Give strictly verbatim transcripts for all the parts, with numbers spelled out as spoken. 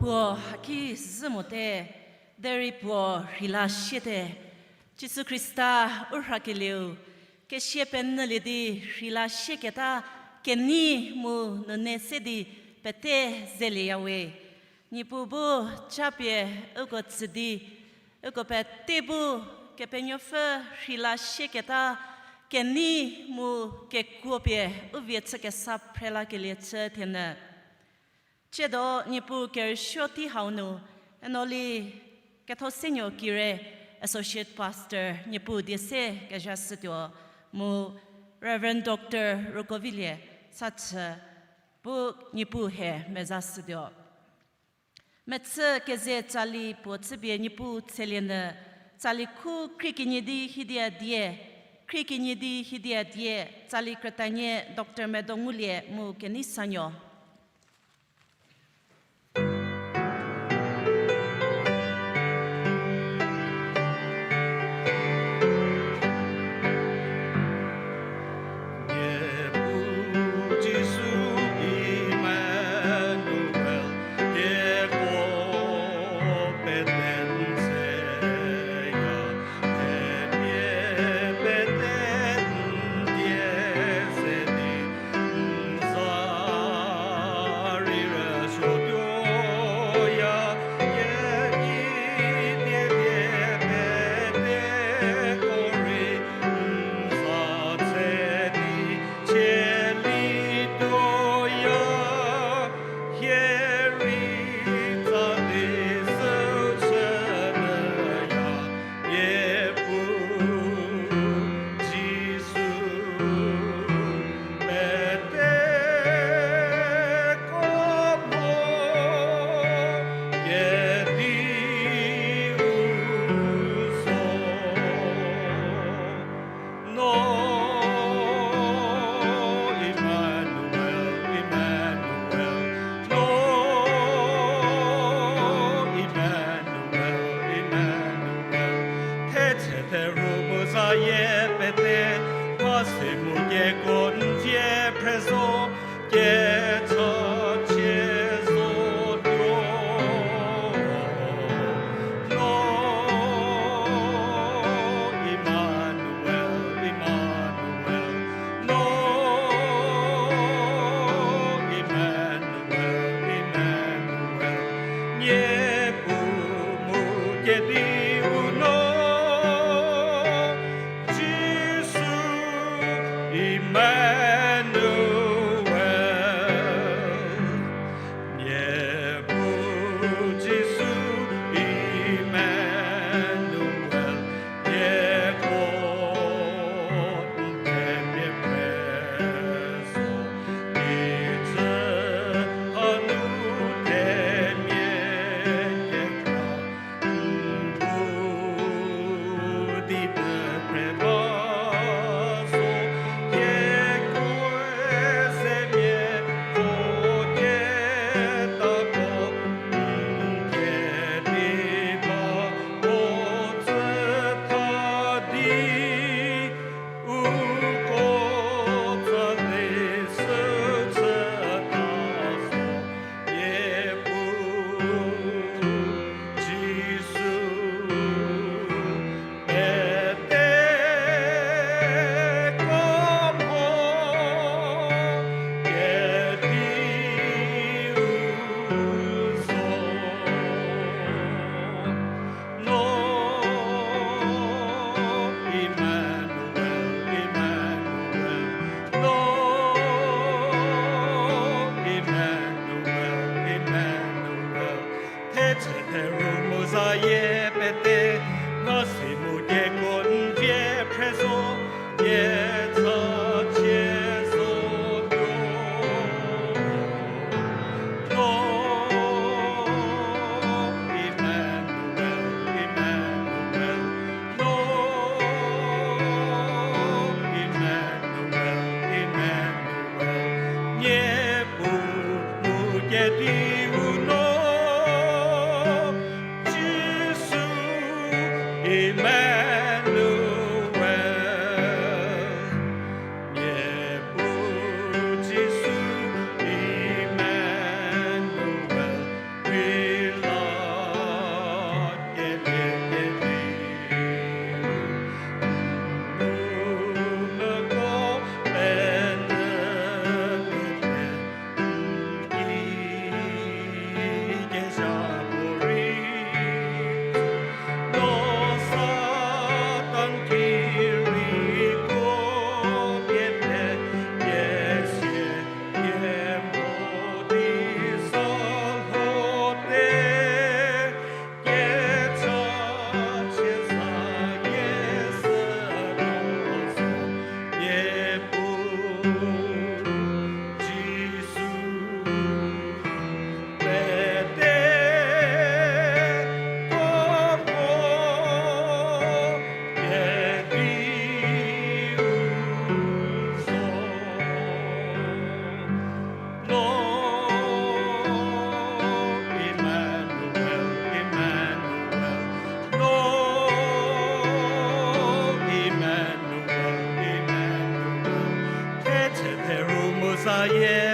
Puo haki zhü mote, derei puo rheila siete. Jisu Khrista u rhakelieu, kesia penyülie di rheila sieketa kenei mu nune se di pete zelieyawe. Niepuu bu japie uko tsü di, uko pete bu Kepenuopfü rheila sieketa kenei mu kekuo pie u vie chü kesa phrelakelie chü thienyü. Tsiedo Niepuu kerüsuo tei hau nu, Enoli Kethosenuo Kire, Associate Pastor, Niepuu die se kezha shütuo, mu Reverend Doctor Rukovilie Sachü, bu Niepuu he meza shütuo. Mechü keze tsali puo chüpie Niepuu tselie nyü, tsali khu khriekinyi di hidia die, khriekinyi di hidia die, tsali krütanie Doctor Medo Ngulie mu kenei sanuo.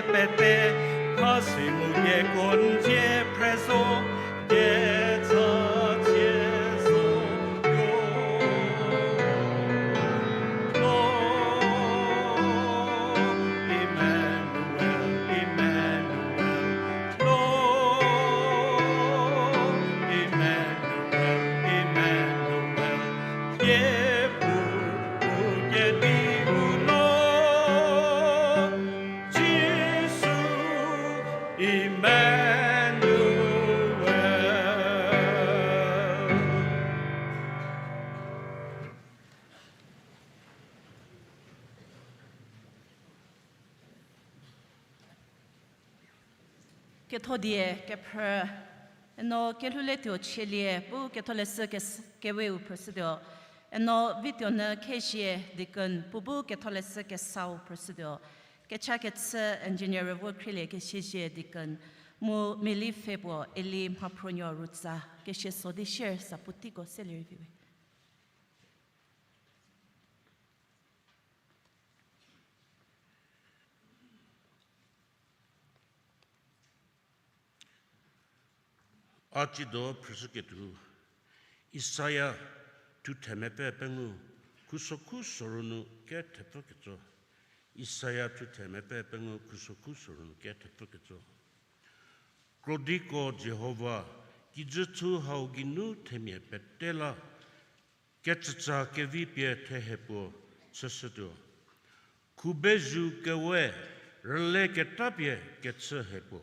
Pete, khasi mu dieko n dzie phre zo, dietsa cie zo yo. Lord Emmanuel, Emmanuel, Lord Emmanuel, Emmanuel, Yepu, u kedi u no, Jisu Emmanuel. Kethodie kephrü, eno Kelhouletuo Chielie pu Ketholeshü kes-, Keweu phrüshütuo, eno Vituonyü Khezhie deacon pu bu Ketholeshü Kesau phrüshütuo, kecha kechü engineer Rüvo Khrielie Kesiezie deacon, mu Meli Pfhe puo Eli Mhaphronuo Rutsa, kesia so di share sa puoteiko selie rei vi we. A tsiedo phrüshüketuo, Isaia thuthe mepfü pengou, khusokhu sorou nu kethepfü ketso. Isaia thuthe mepfü pengou, khusokhu sorou nu kethepfü ketso. Krodiko Jihova, kijüthu hau geinu themia pete la, kecütsa kevi pie thehe puo chüshütuo. Khubezhü kewe rüle ketapie kechü he puo.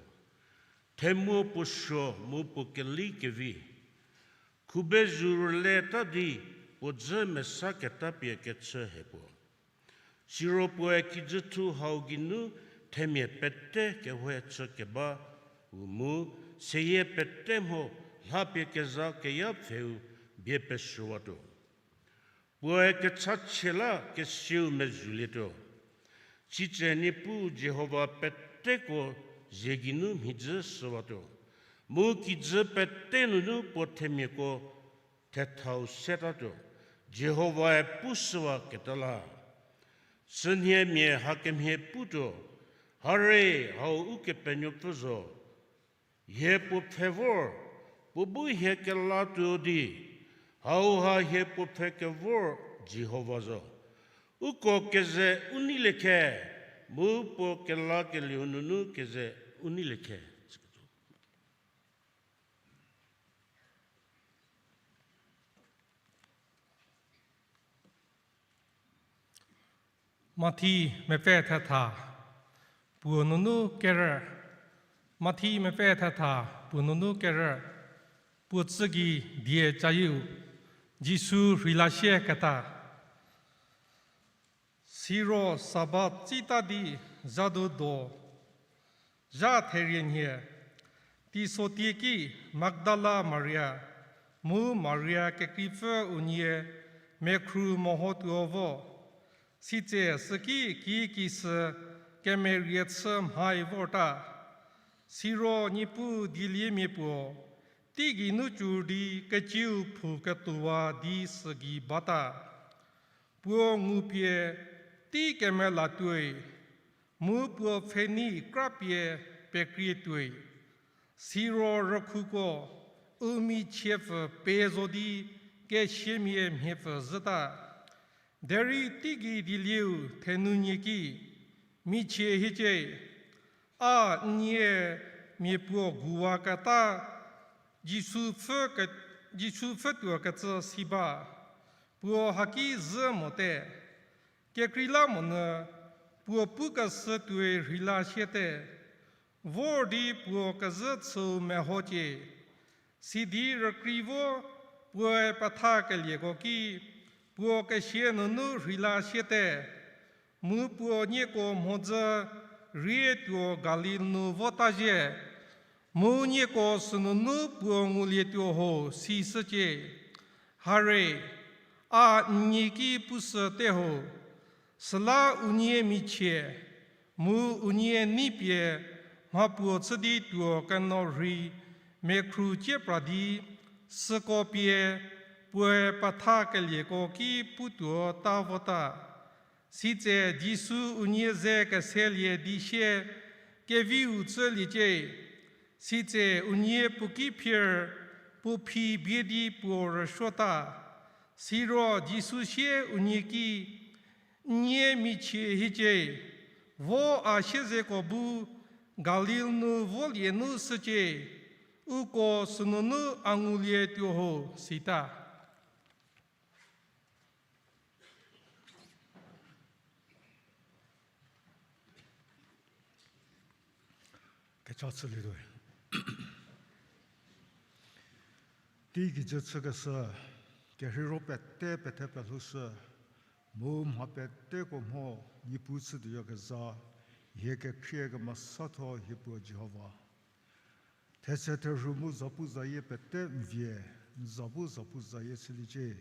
Themuo puo suo mu puo keli kevi. Khubezhü rüle ta di puo dzü mesa ketapie kechü he puo. Siro puoe kijüthu hau geinu themia pete kewe chü keba u mu seyie pete mho lhapie keza keya pfheu bie pesuowatuo. Puoe kechachie la kesieu mezhülietuo. Sitse Niepuu Jihova peteko zie geinu mhidzü shüwatuo. Mu kijü pete nunu puo themiako thethau setatuo. Jihovae pushüwa keta la. Sünhie mia hakemhie putuo, Hare, hau Ukepenuopfü zo. Hie puo pfhe vor, puo bu hie kelatuo di, hauha hie puo pfhe kevor Jihova zo. Uko keze u neilie khe, mu puo kelakelieu nunu keze u neilie khe. Mathi mepfü thetha, puo nunu kerü. Mathi mepfü thetha, puo nunu kerü. Puo tsü gei die cayiu, Jisu rheilashie keta. Siro Sabat tsita di zhadu do, zha therie nhie, teisotie ki Magdala Maria, mu Maria kekreipfü unie mekhru mehotuo vo. Sitse süki kikisü kemerie chü mhai vorta. Siro Niepuu dieliemia puo, teigei nu cü di keciu phou ketuowa di sügei bata. Puo ngupie tei kemelatuoi, mu puo pfhenei krapie pekrie tuoi. Siro rükhuko u michiepfü pe zo di kesiamia mhiepfü zhüta. Derei teigei dielieu thenunie ki, michie hiecie, a n nie mia puo guwaketa Jisu pfhü ke-, Jisu pfhütuokecü si ba. Puo haki zhü mote. Kekreilamonyü puo pukeshü tuoi rheilashie te. Vor di puo kezhü chüu mehocie. Sidi rükrie vo puoe pethakelieko ki, puo kesia nunu rheilashie te. Mu puo nieko mhodzü rietuo Galil nu vota zhie. Mu nieko sünunu puo ngulietuo ho sishücie. Hare, a n nie ki pushü te ho. Süla unie michie, mu unie neipie mhapuo chü di tuo keno rhei mekhru cie pra di, süko pie puoe pethakelieko ki putuo ta vota. Sitse Jisu unie ze keselie di sie, keviu chüliecie. Sitse unie puo ki phier puo phi bie di puo rüsuota. Siro Jisu sie unie ki, N nie michie hiecie, vo a siezeko bu Galil nu volie nu shücie, uko sünunu a ngulie tuo ho, sita. Kecha chülietuo. Teigei jü chükeshü, kerheiro pete pethe pelhoushü, mu mha peteko mho Niepuu chütuoyakezha, hie kekhrie kemesatho hie Puo Jihova. Thetse therhu mu zapuzayie pete n vie, n za bu zapuzayie chüliecie.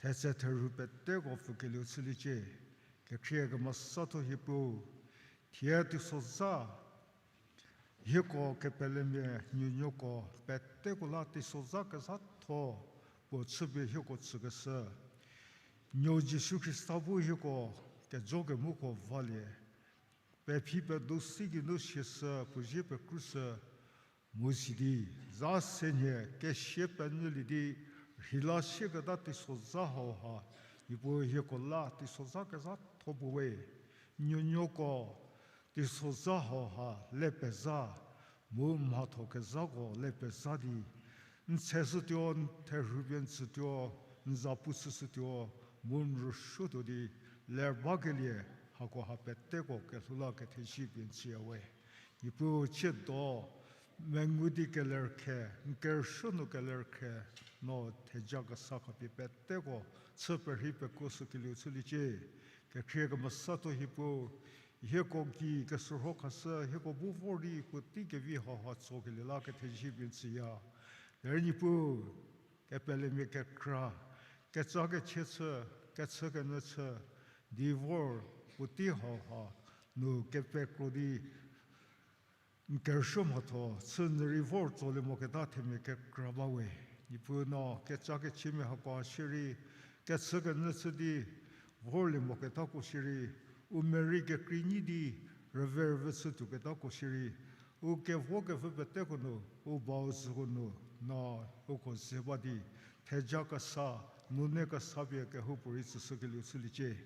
Thetse therhu peteko pfükelieu chüliecie. Kekhrie kemesatho hie Puo, thie teisozha, hieko kepelemia nuonuoko peteko la teisozha kezhatho puo chüpie hieko tsükeshü, nuo Jisu Khrista bu hieko kejo kemuko valie, pephi pedo si geinu siashü puo zie pekrushü, mu sidi za se nhie kesia penyülie di rheila sieketa teisozha hauha, Niepuu hieko la teisozha kezhatho puo we, nuonuoko teisozha hauha le pezha, mu mhatho kezhako le pezha di n tseshütuo, n therhupie n tsütuo, n za pu chüshütuo, mu n rüsuotuo di ler bakelie, hakoha peteko kelhou la kethezie pie n tsüya we. Niepuu chiedo mengu di keler khe, n kerüsuo nu keler khe, no theja kesa khapie peteko chü perhei pekuoshükelieu chüliecie. Kekhrie kemesatho hie Puo, hieko gei keshürho khashü, hieko bu vor di puotei kevi hauha tsokelie la kethezie pie n tsüya. Derei Niepuu, kepelemia kekra, keca kechie chü, kechü kenyü chü di vor puotei hauha nu kepekro di n kerüsuo mhatho chü nyü rei vor tsolie moketa themia kekra ba we. Niepuu no keca kechiemia hako shierei, kechü kenyü chü di vorlie moketako shierei, u merei kekrei nyi di rüve rüve chü tuoketako shierei, u kevo kevü peteko nu, u bau züko nu, no uko ze ba di, theja kesa, nune kesa pie kehoupuorei tsüshükelieu chüliecie.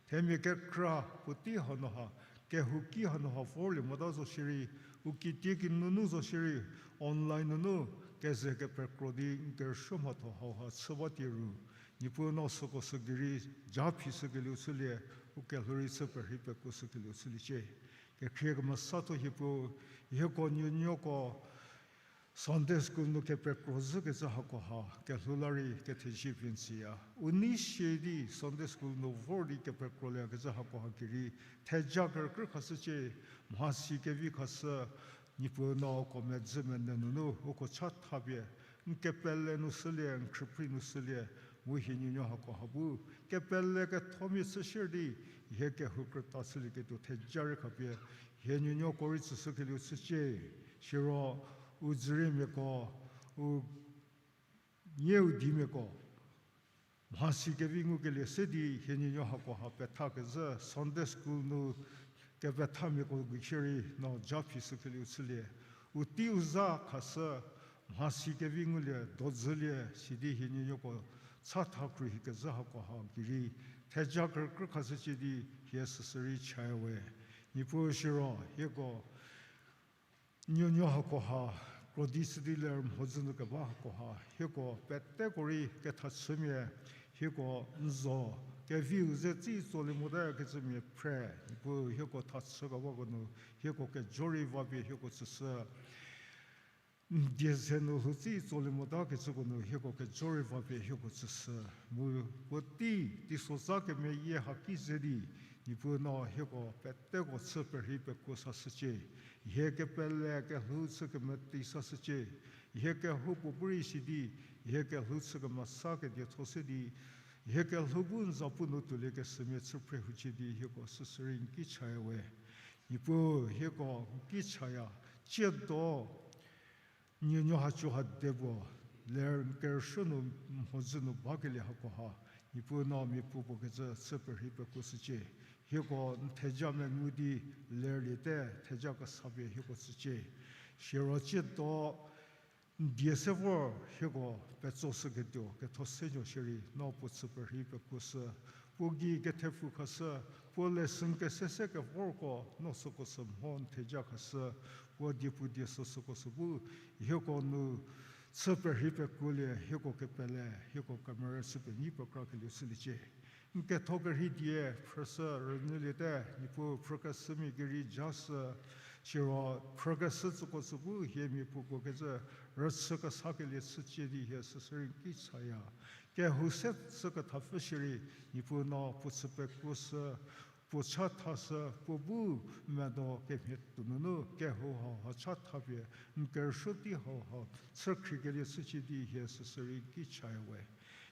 Themia kekra puotei hanu ha, kehouki hanu ha vorlie mota zo shierei, u kitiekinu nu zo shierei, online nunu keze kepekro di n kerüsuo mhatho hauha chü ba tie ru, Niepuu no süko sü gei rei ja phishükelieu chülie, u kelhou rei chü perhei pekuoshükelieu chüliecie. Kekhrie kemesatho hie Puo, hieko nuonuoko Sunday school nu kepekro zhükecü hakoha kelhou la rei kethezie pie n tsüya. U nei sie di Sunday school nu vor di kepekroliekecü hakoha gei rei theja kerükrü khashücie, mhasi kevi khashü, Niepuu no uko medzü mene nunu uko chatha pie n kepele nu shülie, n khrüprei nu shülie, mu hie nuonuo hakoha bu kepele kethomia chü shierei, hie kehou krüta chülieketuo theja rei khapie, hie nuonuoko rei tsüshükelieu chücie. Siro u dzüriemiako, u nie u dimiako mhasi kevi ngukelie se di hie nuonuo hakoha pethakezhü Sunday school nu kepethamiako gei shierei no ja phishükelieu chülie. U tei u za khashü, mhasi kevi ngulie, dodzülie sidi hie nuonuoko chatha khruohikezhü hakoha gei rei theja kerükrü khashücie di hie süsü rei chaya we. Niepuu siro hieko nuonuo hakoha krodi chü di ler mhodzü nu keba hakoha hieko peteko rei kethachümia, hieko n zo keviu ze tsi tsolie motakecümia phre, Niepuu hieko thachü kebako nu hieko kejo rei va pie hieko tsüshü. N die ze nu lhou tsi tsolie motakecüko nu hieko kejo rei va pie hieko tsüshü. Mu puotei teisozha kemeyie haki ze di, Niepuu no hieko peteko chü perhei pekuo sashücie. Hie kepele kelhou chü kemeti sashücie. Hie kehoupuo bu rei si di, hie kelhou chü kemesa kedietho se di, hie kelhou bu n zapu nu tuolie kesümia chü phre hucie di hieko süsü rei n ki chaya we. Niepuu hieko n ki chaya, tsiedo nuonuo haco ha de puo ler n kerüsuo nu mhodzü nu bakelie hakoha, Niepuu no mia puo puo kecü chü perhei pekuo shücie. hieko n theja mengu di lerliete, theja kesa pie hieko tsücie. Siro tsiedo n die se vor hieko petsoshüketuo ketho senuo shierei no puo chü perhei pekuoshü, puo gei kethepfu khashü, puo lesson kese se kevorko no süko sü mho n theja khashü, puo diepu die sü süko sü bu hieko nu chü perhei pekuolie, hieko kepele hieko kemerü chü penyi pekrakelieu chüliecie. N ketho kerhei die phrüshü rünyüliete, Niepuu phrükeshümia gei rei jashü, siro phrükeshü tsüko sü bu hie mia puopuo kecü rüchü kesakelie chücie di hie süsü rei n ki chaya. Kehou se chü kethapfü shierei Niepuu no puo chü pekuoshü, puo chathashü, puo bu medo kemhie tuo nunu kehou hauha chathapie n kerüsuo tei hauha chükhriekelie chücie di hie süsü rei n ki chaya we.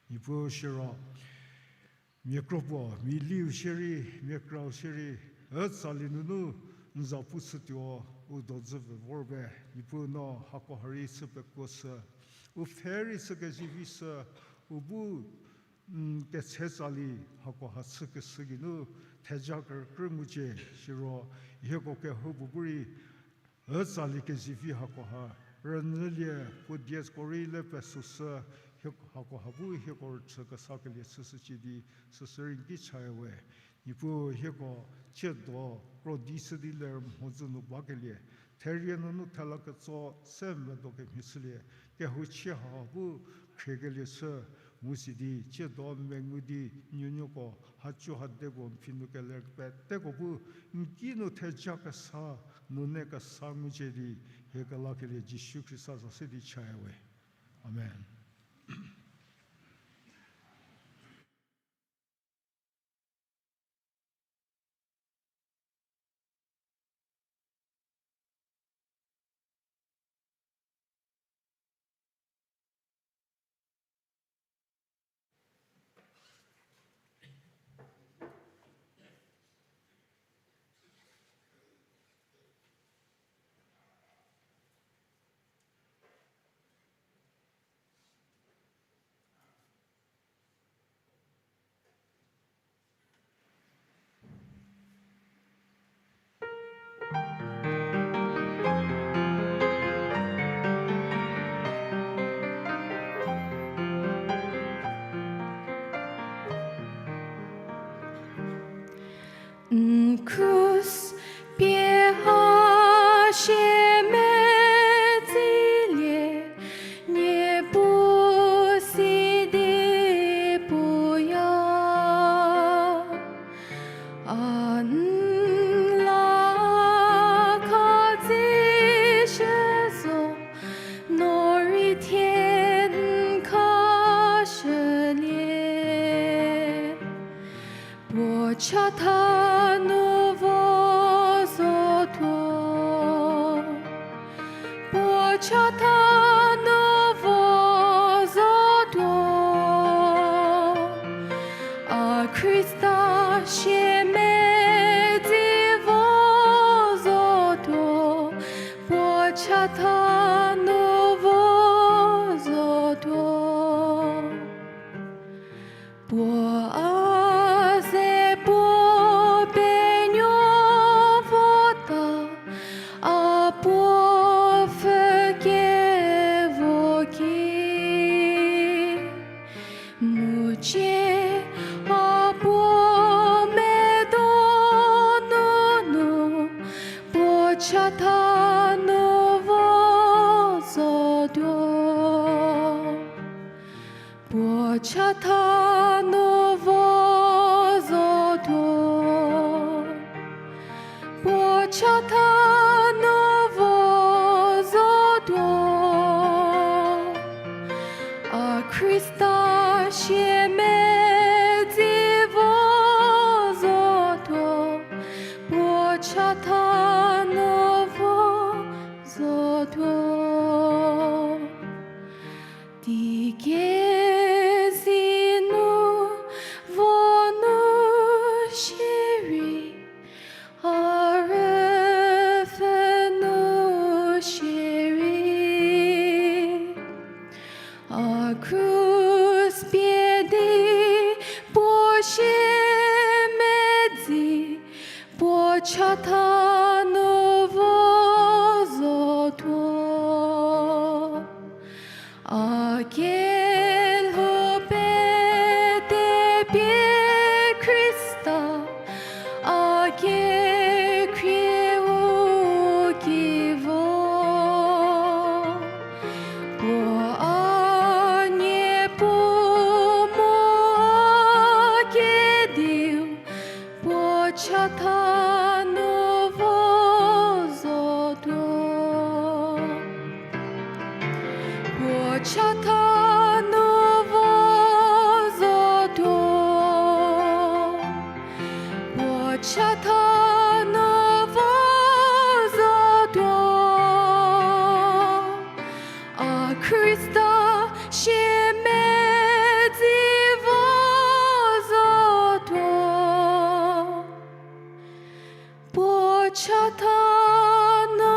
Niepuu siro mia kro puo, mia liu shierei, mia krau shierei, ütsali nunu n za pu chütuo, u dodzü pie vor be, Niepuu no hakoha rei chü pekuoshü, u pfhe rei chü kezivishü, u bu n ketshe tsali hakoha chükeshü geinu theja kerükrü ngucie, siro hieko kehoupuo bu rei ütsali kezivi hakoha rünyülie, puo dieko rei le pesüshü, hie hakoha bu hieko rüchü kesakelie chüshücie di süsü rei n ki chaya we. Niepuu hieko tsiedo krodi chü di ler mhodzü nu bakelie, therie nunu thela ketso se medo kemhie chülie, kehouchie haha bu khriekelie chü, mu sidi tsiedo mengu di nuonuoko hacu hadeko n phi nu keler peteko bu n ki nu theja kesa, nune kesa ngucie di hie kelakelie Jisu Khrista za se di chaya we. Amen. N krus pie ha shiemedzilie, Niepuu sidi puya. A n la khadzishü zo, no rei thie n khashülie. Puo chatha nu vo zotuo, puo chatha nu vo zotuo, a Khrista siemedzi vo zotuo, puo chatha nu vo zotuo. Puo a ze puo penuo vota, a puo pfhü kevo ki. Mu cie a puo medo nunu, puo chatha nu vo zotuo. Puo chatha nu vo zotuo, puo chatha nu vo zotuo, a Khrista siemedzi vo zotuo, puo chatha nu vo zotuo. Teikezei nu vo nu shierei, a rüpfhü nu shierei, a krus pie di puo siemedzi A kelhou pete pie Khrista, a kekhrie u ki vo. Puo a nie puo mo a kediu, puo chatha nu vo zotuo. Puo chatha nu vo zotuo. Puo chatha nu vo zotuo. A Khrista siemedzi vo zotuo. Puo chatha nu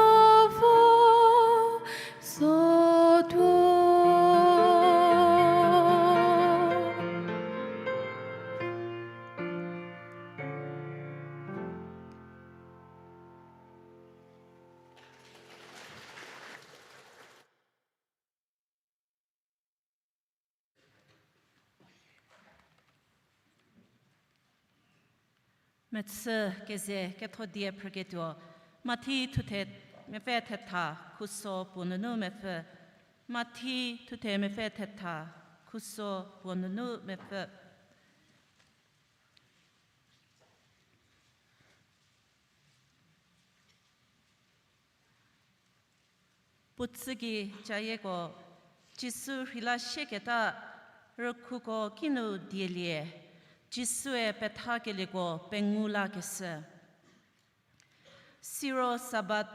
vo zotuo. Mechü keze ketho die phrüketuo, Mathi thuthe mepfü thetha khuso puo nunu mepfü. Mathi thuthe mepfü thetha khuso puo nunu mepfü. Puo tsügei cayieko, Jisu rheila sieketa rükhuko kinu dielie, Jisue pethakelieko pengu lakeshü. Siro Sabat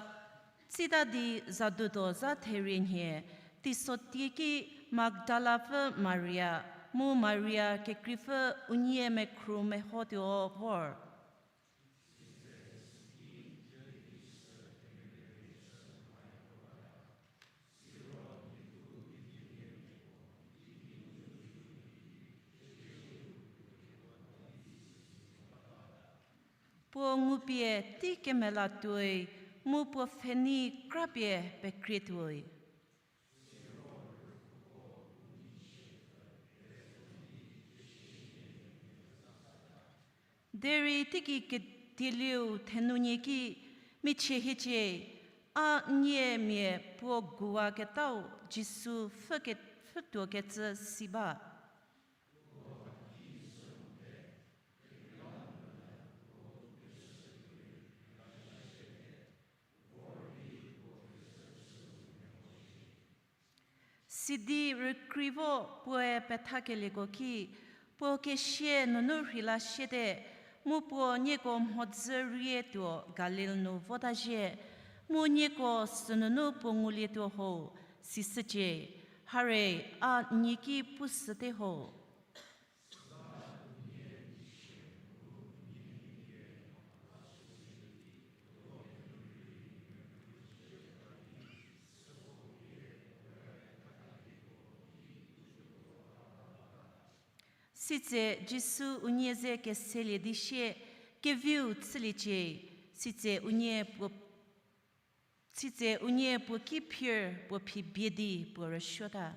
tsita di zadutuo zha therie nhie, teisotie ki Magdalapfü Maria mu Maria kekreipfü unie mekhru mehotuo vor. Puo ngupie tei kemelatuoi, mu puo pfhenei krapie pekrietuoi. Derei teigei kedielieu thenunie ki, michie hiecie, a nie mia puo guwaketau Jisu pfhüke-, pfhütuokecü si ba. Sidi rükrie vo puoe pethakelieko ki, puo kesia nunu rheila siete, mu puo nieko mhodzü rietuo Galil nu vota zhie, mu nieko sünunu puo ngulietuo ho, sishücie, hare, a nie ki pushüte ho. Sitse Jisu unie ze keselie di sie, keviu chüliecie, sitse unie puo, sitse unie puo ki phir puo phi bie di puo rüsuota.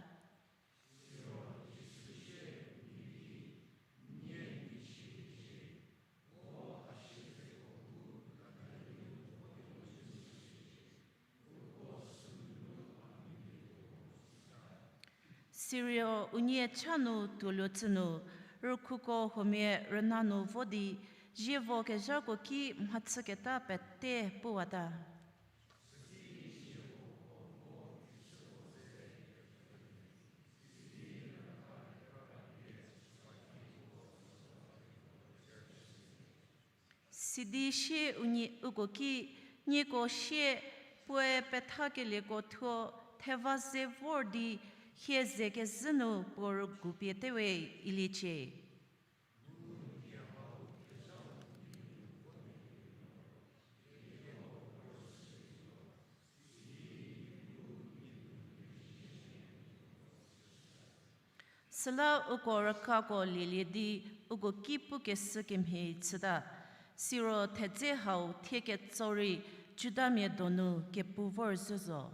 Siro unie cha nu tuoluo chü nu, rükhuko huomia rüna nu vo di, zievo kezhako ki mhachüketa pete puwata. Sidi sie unie uko ki, nieko sie puoe pethakelieko thuo theva ze vor di hie ze kezhü nu puo rügupie te we iliecie. Süla uko rükako lielie di uko ki pukeshü kemhie chüta, siro thedze hau thie ketso rei Judamia donu kepu vor zhü zo.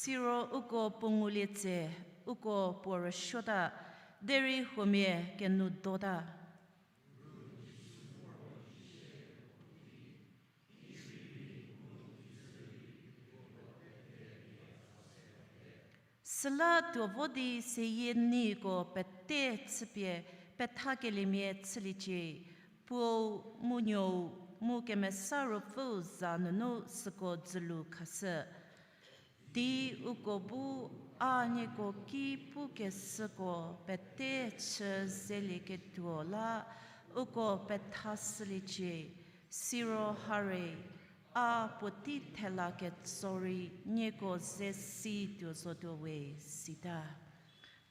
Siro uko puo ngulie tse, uko puo rüsuota, derei huomia kenoudota. Süla tuo vo di seyie niko pete chüpie pethakeliemia chüliecie, Puou, mu Nuou, mu Kemesa Ruopfüu za nunu süko dzülu khashü. Di uko bu a nieko ki pukeshüko pete chü zelieketuo la uko pethashüliecie, siro hare, a puotei thela ketso rei nieko ze si tuo zotuo we, sita.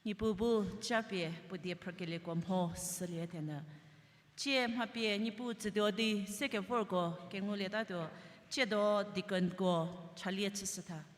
Niepuu bu japie puo die phrükelieko mho shülie thenyü. Tsie mha pie Niepuu tsütuo di sekevorko kengulietatuo, tsiedo deaconko chalie chüshütha.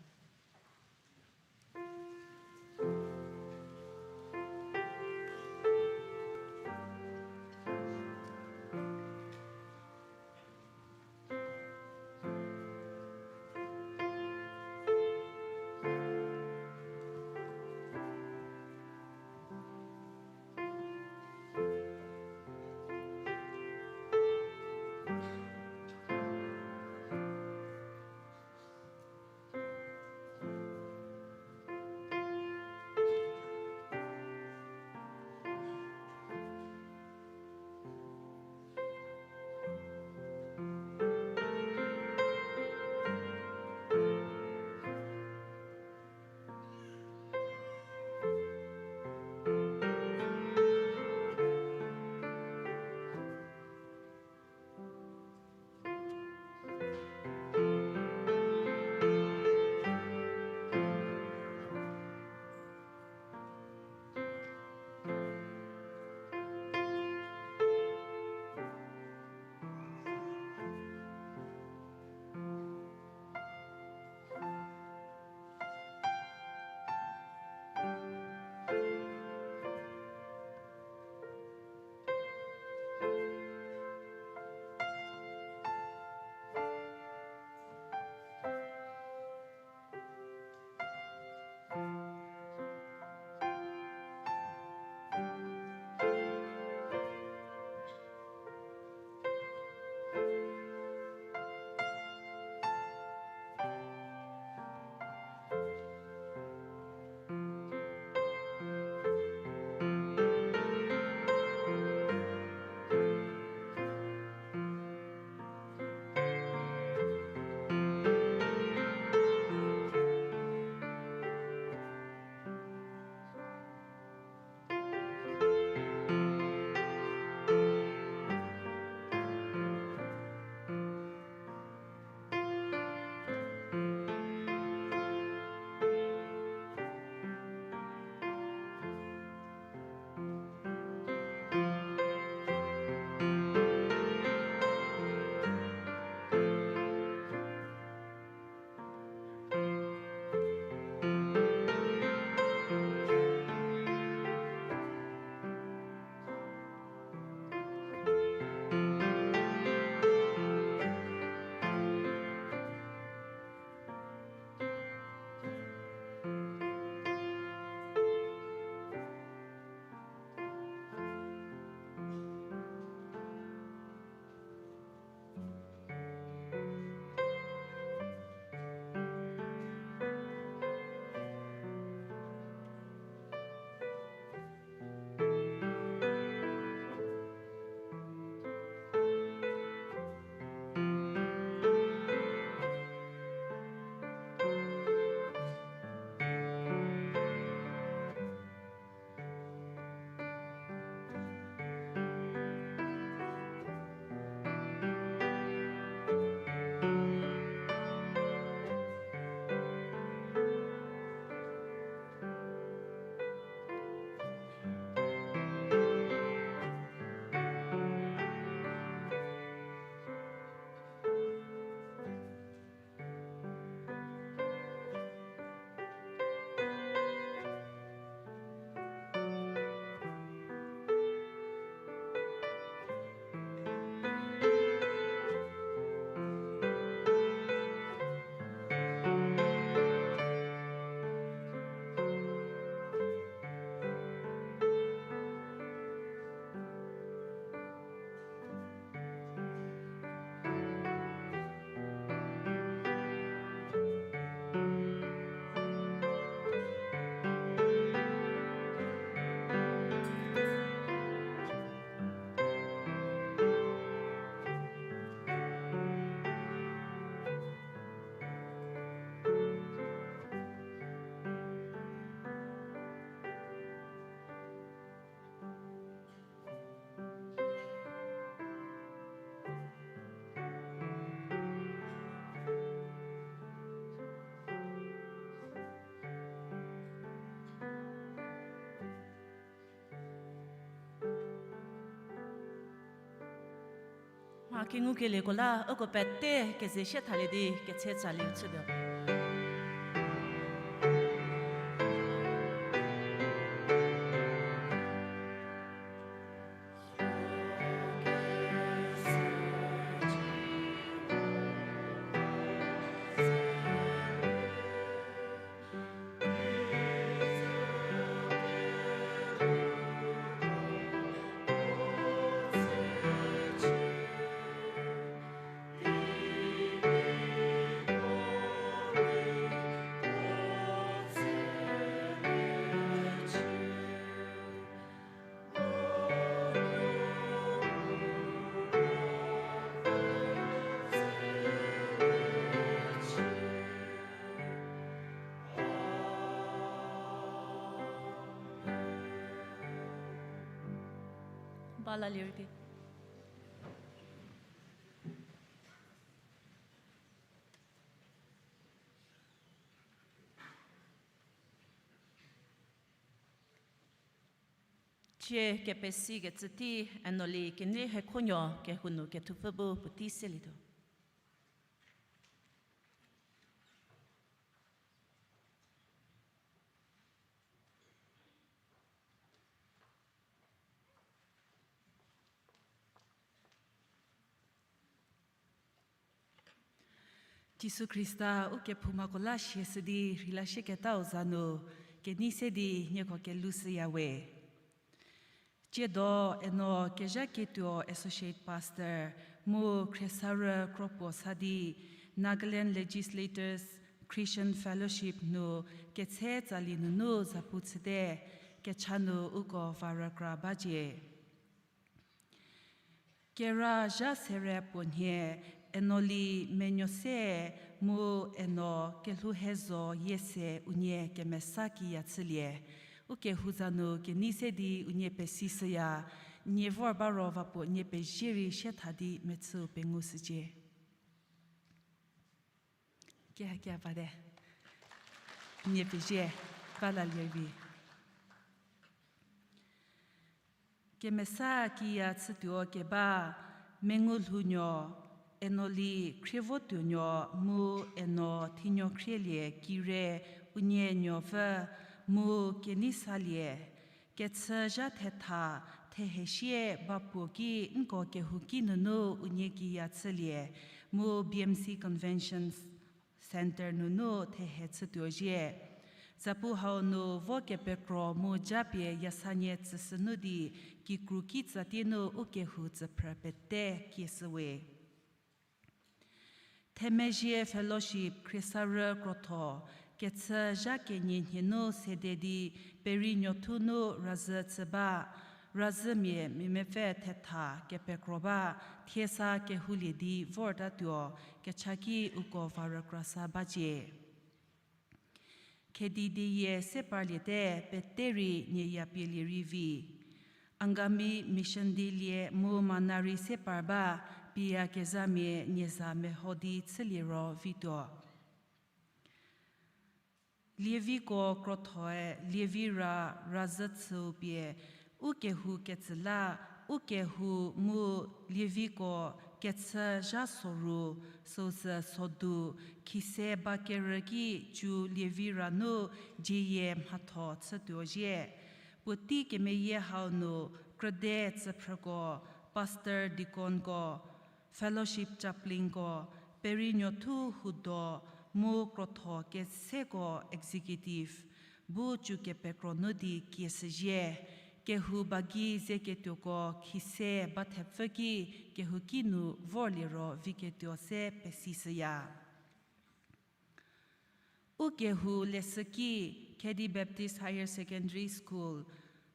A kengukelieko la uko pete keze sie thalie di ketse tsali chütuo. Ba la lir di. Tie kepesikecü tei Enoli kenei hekhonuo kehou nu kethupfü bu puotei selietuo. Jisu Khrista u kephoumako la siashü di rheila sieketau za nu kenei se di nieko kelou shüya we. Tsiedo Eno Kezhaketuo Associate Pastor mu Khriesarü Kropuo sa di Nagaland Legislators Christian Fellowship nu ketse tsali nunu zapu chüte, kecha nu uko va rükra bacie. Kera zha sere puo nhie Enoli menuo se mu Eno kelhou hezo yie se unie kemesa kiya chülie. U kehou za nu kenei se di unie pesishüya, nie vor ba ro va puo nie pezie rei sie tha di mechüu pengushücie. Kehakia bate. Nie pezie, ba la lie vi. Kemesa kiya chütuo keba, mengu lhounuo, Enoli khrievotuonuo mu Eno thinuo khrielie kire unie nuopfü mu kenei salie, kechü zha thetha, thehe sie ba puo ki nko kehouki nunu unie kiya chülie, mu B M C Convention Centre nunu thehe chütuo zhie. Zapu hau nu vo kepekro mu japie yasanie tsüshünu di kikru kitsatie nu u kehou tsüphrü pete kieshü we. Themezhie Fellowship Khriesarü Krotho, kechü zha kenie nhie nu sede di Perinuothu nu razhü chü ba, razhümia mia mepfü thetha kepekro ba, thiesa kehoulie di vortatuo, kecha ki uko va rükrasa bacie. Khedi dieyie se parliete pete rei nie ya pielie rei vi. Angami Mission dilie mu mana rei se par ba, pie ya kezhamia nie za meho di chülie ro vituo. Lieviko krothoe Lievi ra razhü chüu pie, u kehou ketsü la, u kehou mu Lieviko kechü zha soru, süu sü sodu, khise ba kerü ki cu Lievi ra nu dieyie mhatho chütuo zhie. Puotei kemeyie hau nu krüde tsüphrüko, pastor, deaconko, fellowship chaplainko, Perinuothu hudo mu krotho keseko executive, bu cu kepekro nu di kieshüzhie, kehou ba gei zeketuoko khise ba thepfü ki kehouki nu vorlie ro viketuo se pesishüya. U kehou leshüki Khedi Baptist Higher Secondary School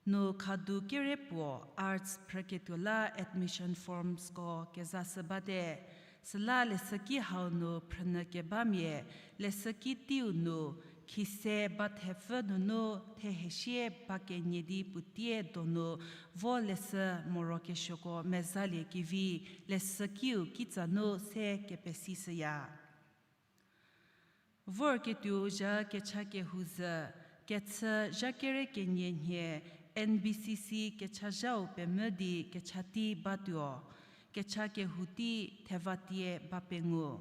nu khadu kere puo arts phrüketuo la admission formsko kezashü bate. Süla leshüki hau nu phrünyü kebamia leshüki teiu nu khise ba thepfü nunu thehesie ba kenie di puotie donu vo leshü morokesuoko mezalie kevi leshükiu kitsa nu se kepesishüya. Vorketuou zha kecha kehou zhü, kechü zha kere kenie nhie N B C C kechazhau pemvü di kecha tei batuo. Kecha kehou tei thevatie ba pengu.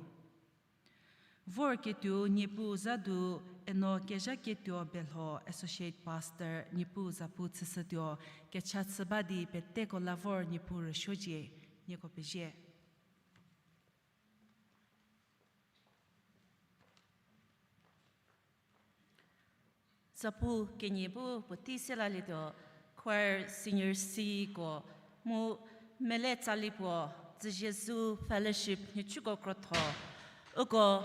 Vorketuo Niepuu za du, eno kezhaketuo Belho Associate Pastor Niepuu zapu chüshütuo, kecha chü ba di peteko la vor Niepuu rüsuocie, nieko pezie. Zapu kenie bu puotei se lalietuo, choir senior C ko, mu mele tsali puo, Tsüzie Zu Fellowship, nhicuko krotho, uko,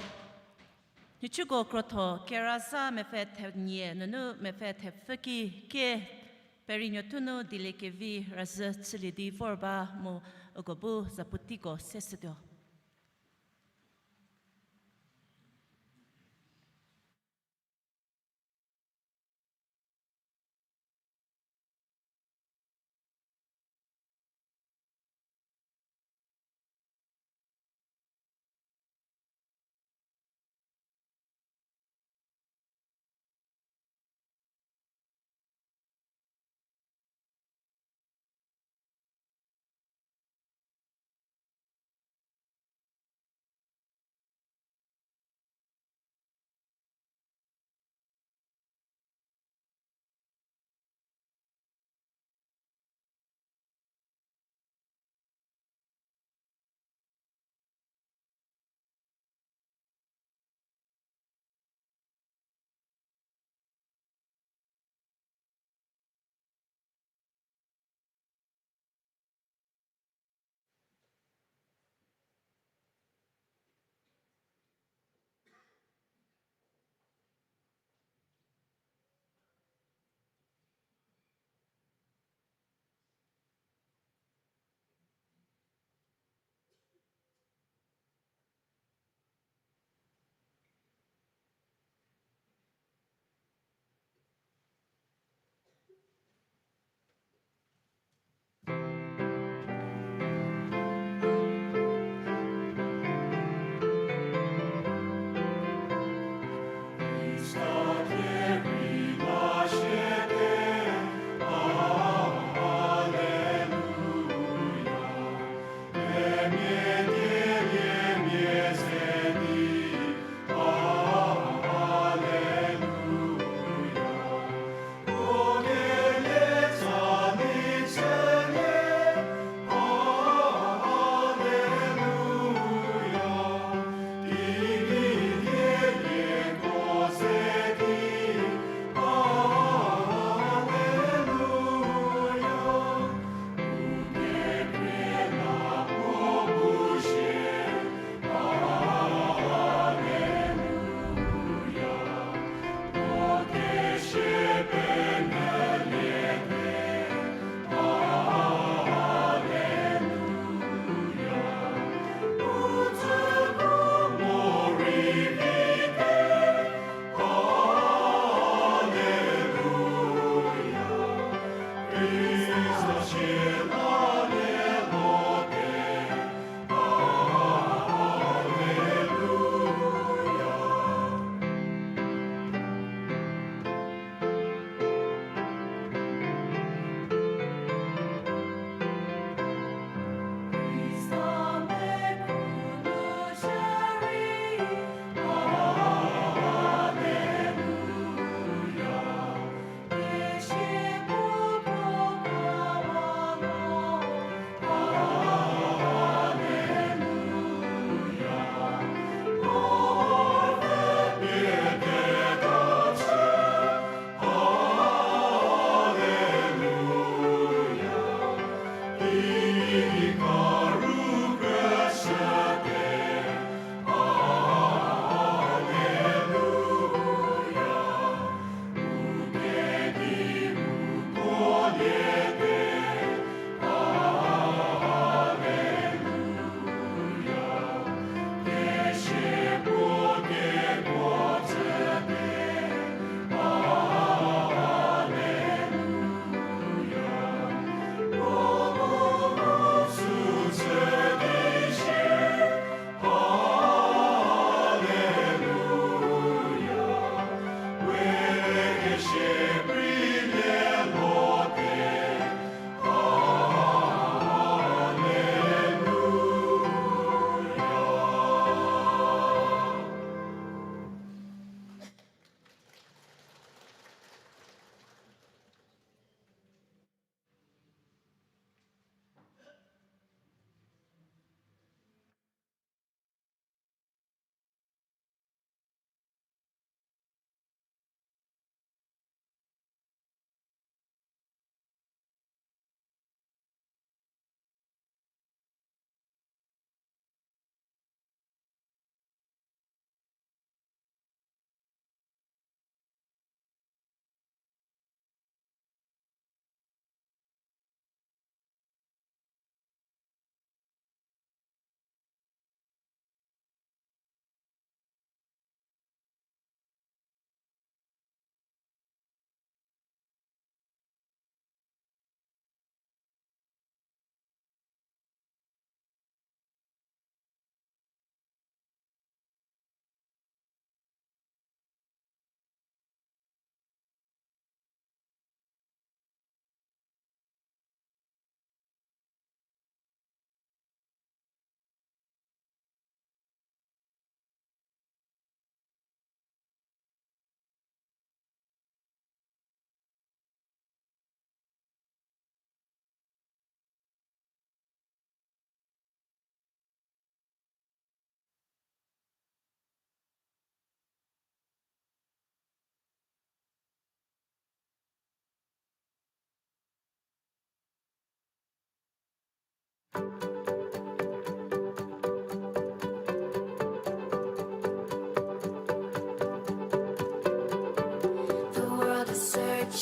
nhicuko krotho, kerazha mepfü thenie nunu mepfü thepfü ki ke, perinuo thu nu dieliekevi razhü chülie di vor ba mu uko bu zapu teiko seshütuo.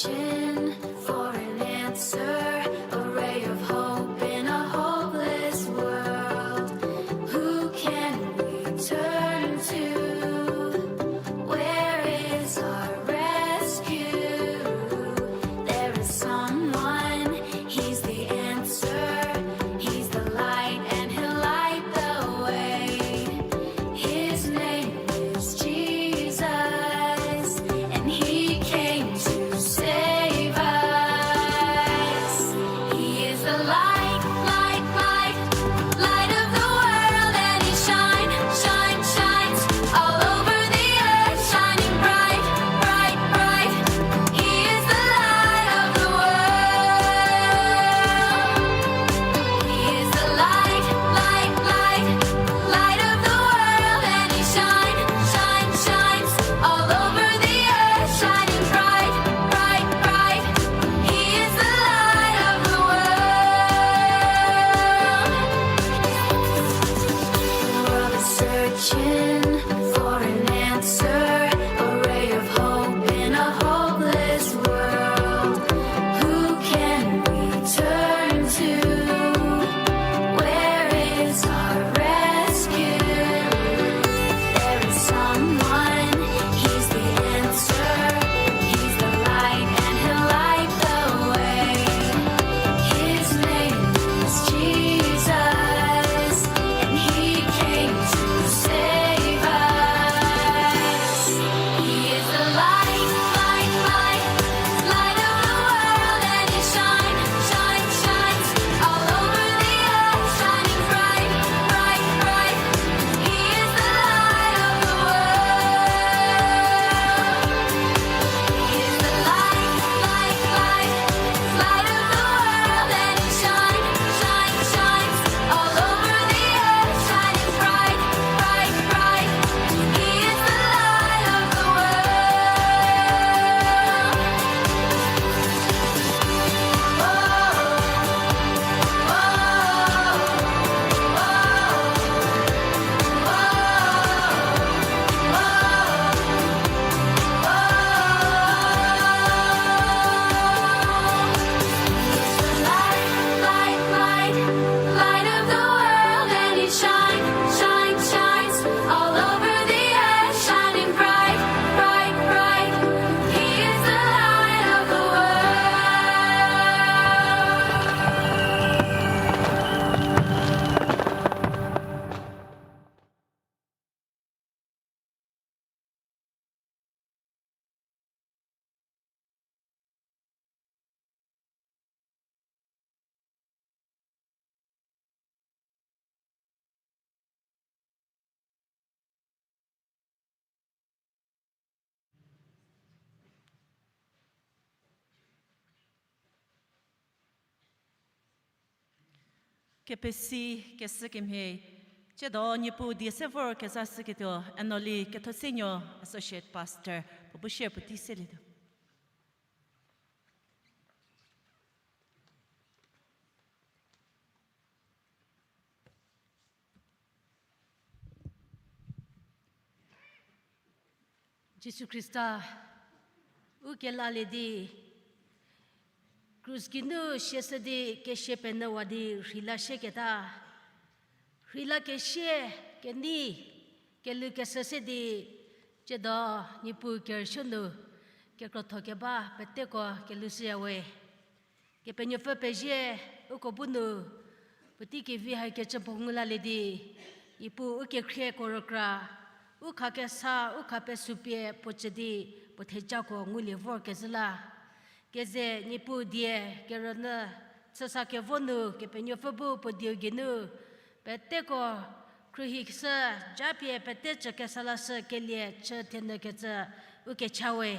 For an answer, a ray of hope in a hopeless world. Who can we turn to? Where is our rescue? There is someone, he's the answer. He's the light and he'll light the way. His name is Jesus, and he came to save us. He is the light, light, light, light of the world, and he shine, shine, shines all over the earth, shining bright, bright, bright. He is the light of the world. He is the light, light, light, light of the world, and he shine, shine, shines all over the earth, shining bright, bright, bright. He is the light of the world. The world is searching for an answer, a ray of hope in a hopeless world. Who can we turn to? Where is our rescue? There is someone, he's the answer. He's the light and he'll light the way. His name is Jesus, and he came to save us. He is the light, light, light, light of the world, and he shine, shine, shines all over the earth, shining bright, bright, bright. He is the light of the world. He is the light, light, light, light of the world, and he shine, shine, shines all over the earth, shining bright, bright, bright. He is the light of the world. Oh, oh, oh, oh, oh. He's the light, light, light, light of the world, and he shine, shine, shines all over the earth, shining bright, bright, bright. He is the light of the world. Kepesi, kesü kemhie, tsiedo Niepuu die se vor kezashüketuo Enoli Kethosenuo, Associate Pastor, puo bu share puotei selietuo. Jisu Khrista, u kelalie di, krus geinu siashü di kesia penyüwa di rheila shieketa. Rheila kesia, kenei, kelhou kesü se di, tsiedo Niepuu kerüsuo nu, kekrotho keba peteko kelhou shüyawe. Kepenuopfü pezie, uko bu nu, puotei kevi hai kecü puo ngu lalie di, Niepuu u kekhrieko rükra, u khakesa, u khapesupie puo cü di, puo thejako ngulie vorkezhü la. Keze Niepuu die kerünyü, chüsa kevo nu Kepenuopfü bu puo dieu geinu, peteko khruohishü, japie pete cü kesa lashü kelie chü thenyü kecü u kecha we.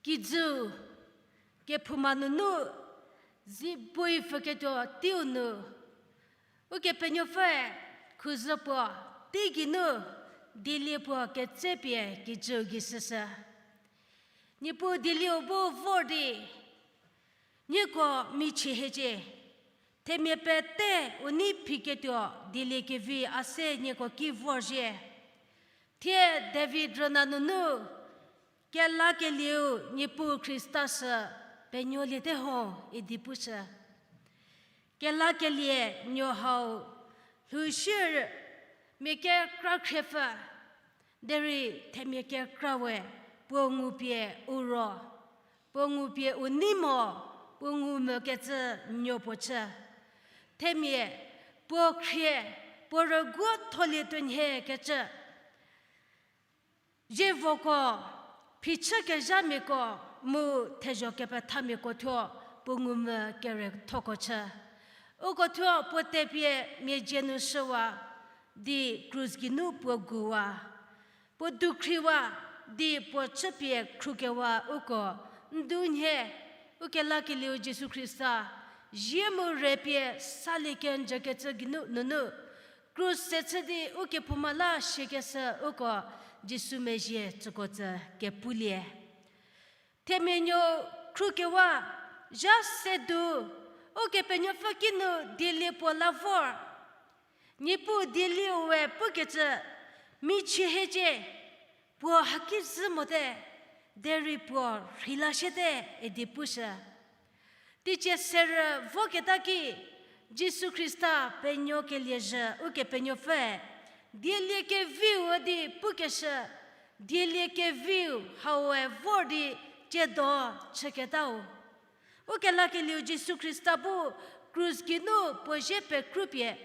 Kijüu, kephouma nunu, zi bui pfüketuo teiu nu, Ukepenuopfüe khuzhü puo, teigei nu, dielie puo ketsepie kijüu gei shüshü. Niepuu dielieu bu vor di, nieko michie hiecie, themia pete u nei phiketuo dielie kevi a se nieko ki vorzhie. Thie David rüna nunu, kelakelieu Niepuu Khrista sü penuoliete ho idi pushü. Kelakelie nuo hau lhou shierü mia kekra khriepfü, derei themia kekra we puo ngupie u ro, puo ngupie u nei mo, puo ngumvükecü nuo puo chü. Themia puo khrie, puo rüguo tholie tuonhie kecü. Zievoko, phichükezhamiako, mu thezho kepethamiako thuo puo ngumvü kerethoko chü. Uko thuo puo tepie mia dzie nu shüwa, di krus geinu puo guwa. Puo dukhriwa, di puo chüpie khrukewa uko ndunhie, ukelakelieu Jisu Khrista, zie mu re pie salie kenjükecü geinu nunu, krus se chü di ukephouma la siakeshü uko Jisu mezhie tsüko tsü kepulie. Themia nuo khrukewa, zha se du, Ukepenuopfü kinu dielie puo la vor. Niepuu dielieu we pukecü, michie hiecie, puo haki zhü mote, derei puo rheila siete idi pushü. Teicie serü voketa ki, Jisu Khrista penuokelie zhü Ukepenuopfüe, dielie keviu di pukeshü, dielie keviu haue vor di tsiedo chüketau. Ukelakelieu Jisu Khrista bu krus geinu puo zie pekrupie,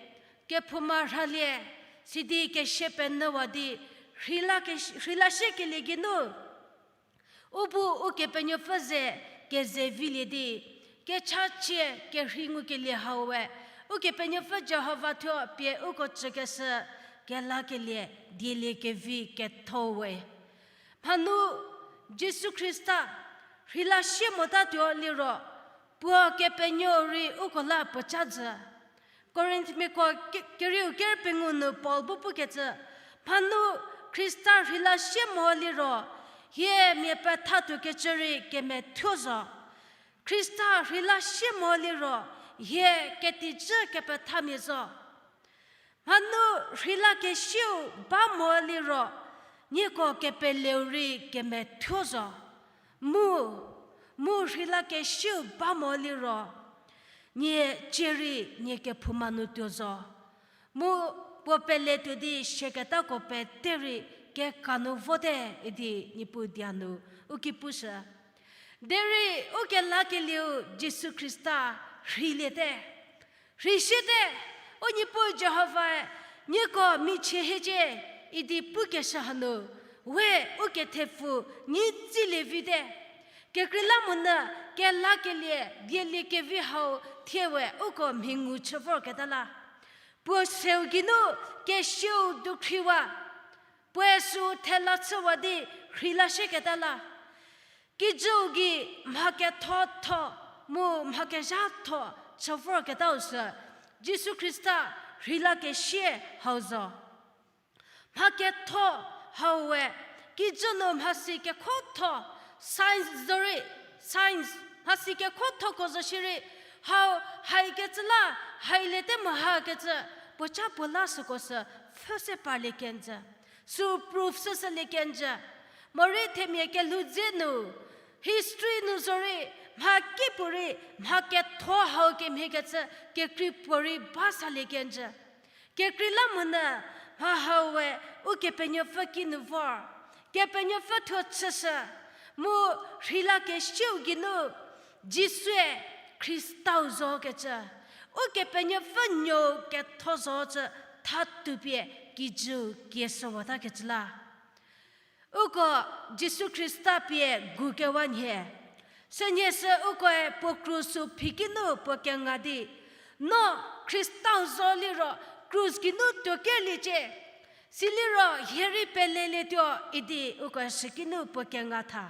kephouma rhalie, sidi kesie penyüwa di rheila ke-, rheila siekelie geinu, u bu Ukepenuopfü ze kezevilie di, kechachie kerhei ngukelie haue, Ukepenuopfü Jihova thuo pie uko tsükeshü kelakelie dielie kevi ketho we. Mhanu Jisu Khrista rheila sie motatuo liro, puo kepenuo rei uko la puoca jü. Korinthmiako ke-, kerieu ker pengou nu Paul bu pukecü, mhanu Khrista rheila sie mo liro, hie mia pethatuokecü rei kemethuo zo. Khrista rheila sie mo liro, hie ketijü kepethamia zo. Mhanu rheilakesieu ba mo liro, nieko kepeleu rei kemethuo zo. Mu, mu rheilakesieu ba mo liro, nie cie rei nie kephouma nu tuo zo. Mu puo peletuo di siaketako pete rei keka nu vote idi Niepuu dia nu u ki pushü. Derei ukelakelieu Jisu Khrista rheiliete. Rheisiete, u Niepuu Jihovae, nieko michie hiecie idi pukeshü hanu, we u kethepfu nyi tsilie vite. Kekreilamonyü kelakelie dielie kevi hau thie we uko mhingu chü vorketa la. Puo seu geinu kesieu dukhriwa, puoe sü thela chüwa di rheila sieketa la. Kijüu gei mha kethotho mu mha kezhatho chü vorketau sü Jisu Khrista rheilakesie hau zo. Mha ketho hau we, kijü nu mhasi kekhotho, science zorei, science, mhasi kekhothoko zo shierei, hau haikecü la, hailiete mha kecü, puoca puo la süko sü pfhü se parlie kenjü, sü proof süsülie kenjü. Morei themia kelhou dze nu, history nu zorei, mha kipuorei, mha ketho hau kemhiekecü, kekrei puorei ba salie kenjü. Kekreilamonyü mha hau we Ukepenuopfü kinu vor, Kepenuopfü thuo chüshü, mu rheilakesieu geinu Jisue Khristau zokecü, Ukepenuopfü nuou ketho zocü thatupie kijüu kieshüwatakecü la. Uko Jisu Khrista pie gukewa nhie. Sünhie sü ukoe puo krus sü phikinu puo kenga di, no Khristau zo liro krus geinu tuokerliecie. Siliro hie rei pelelietuo idi ukoe sükinu puo kenga tha.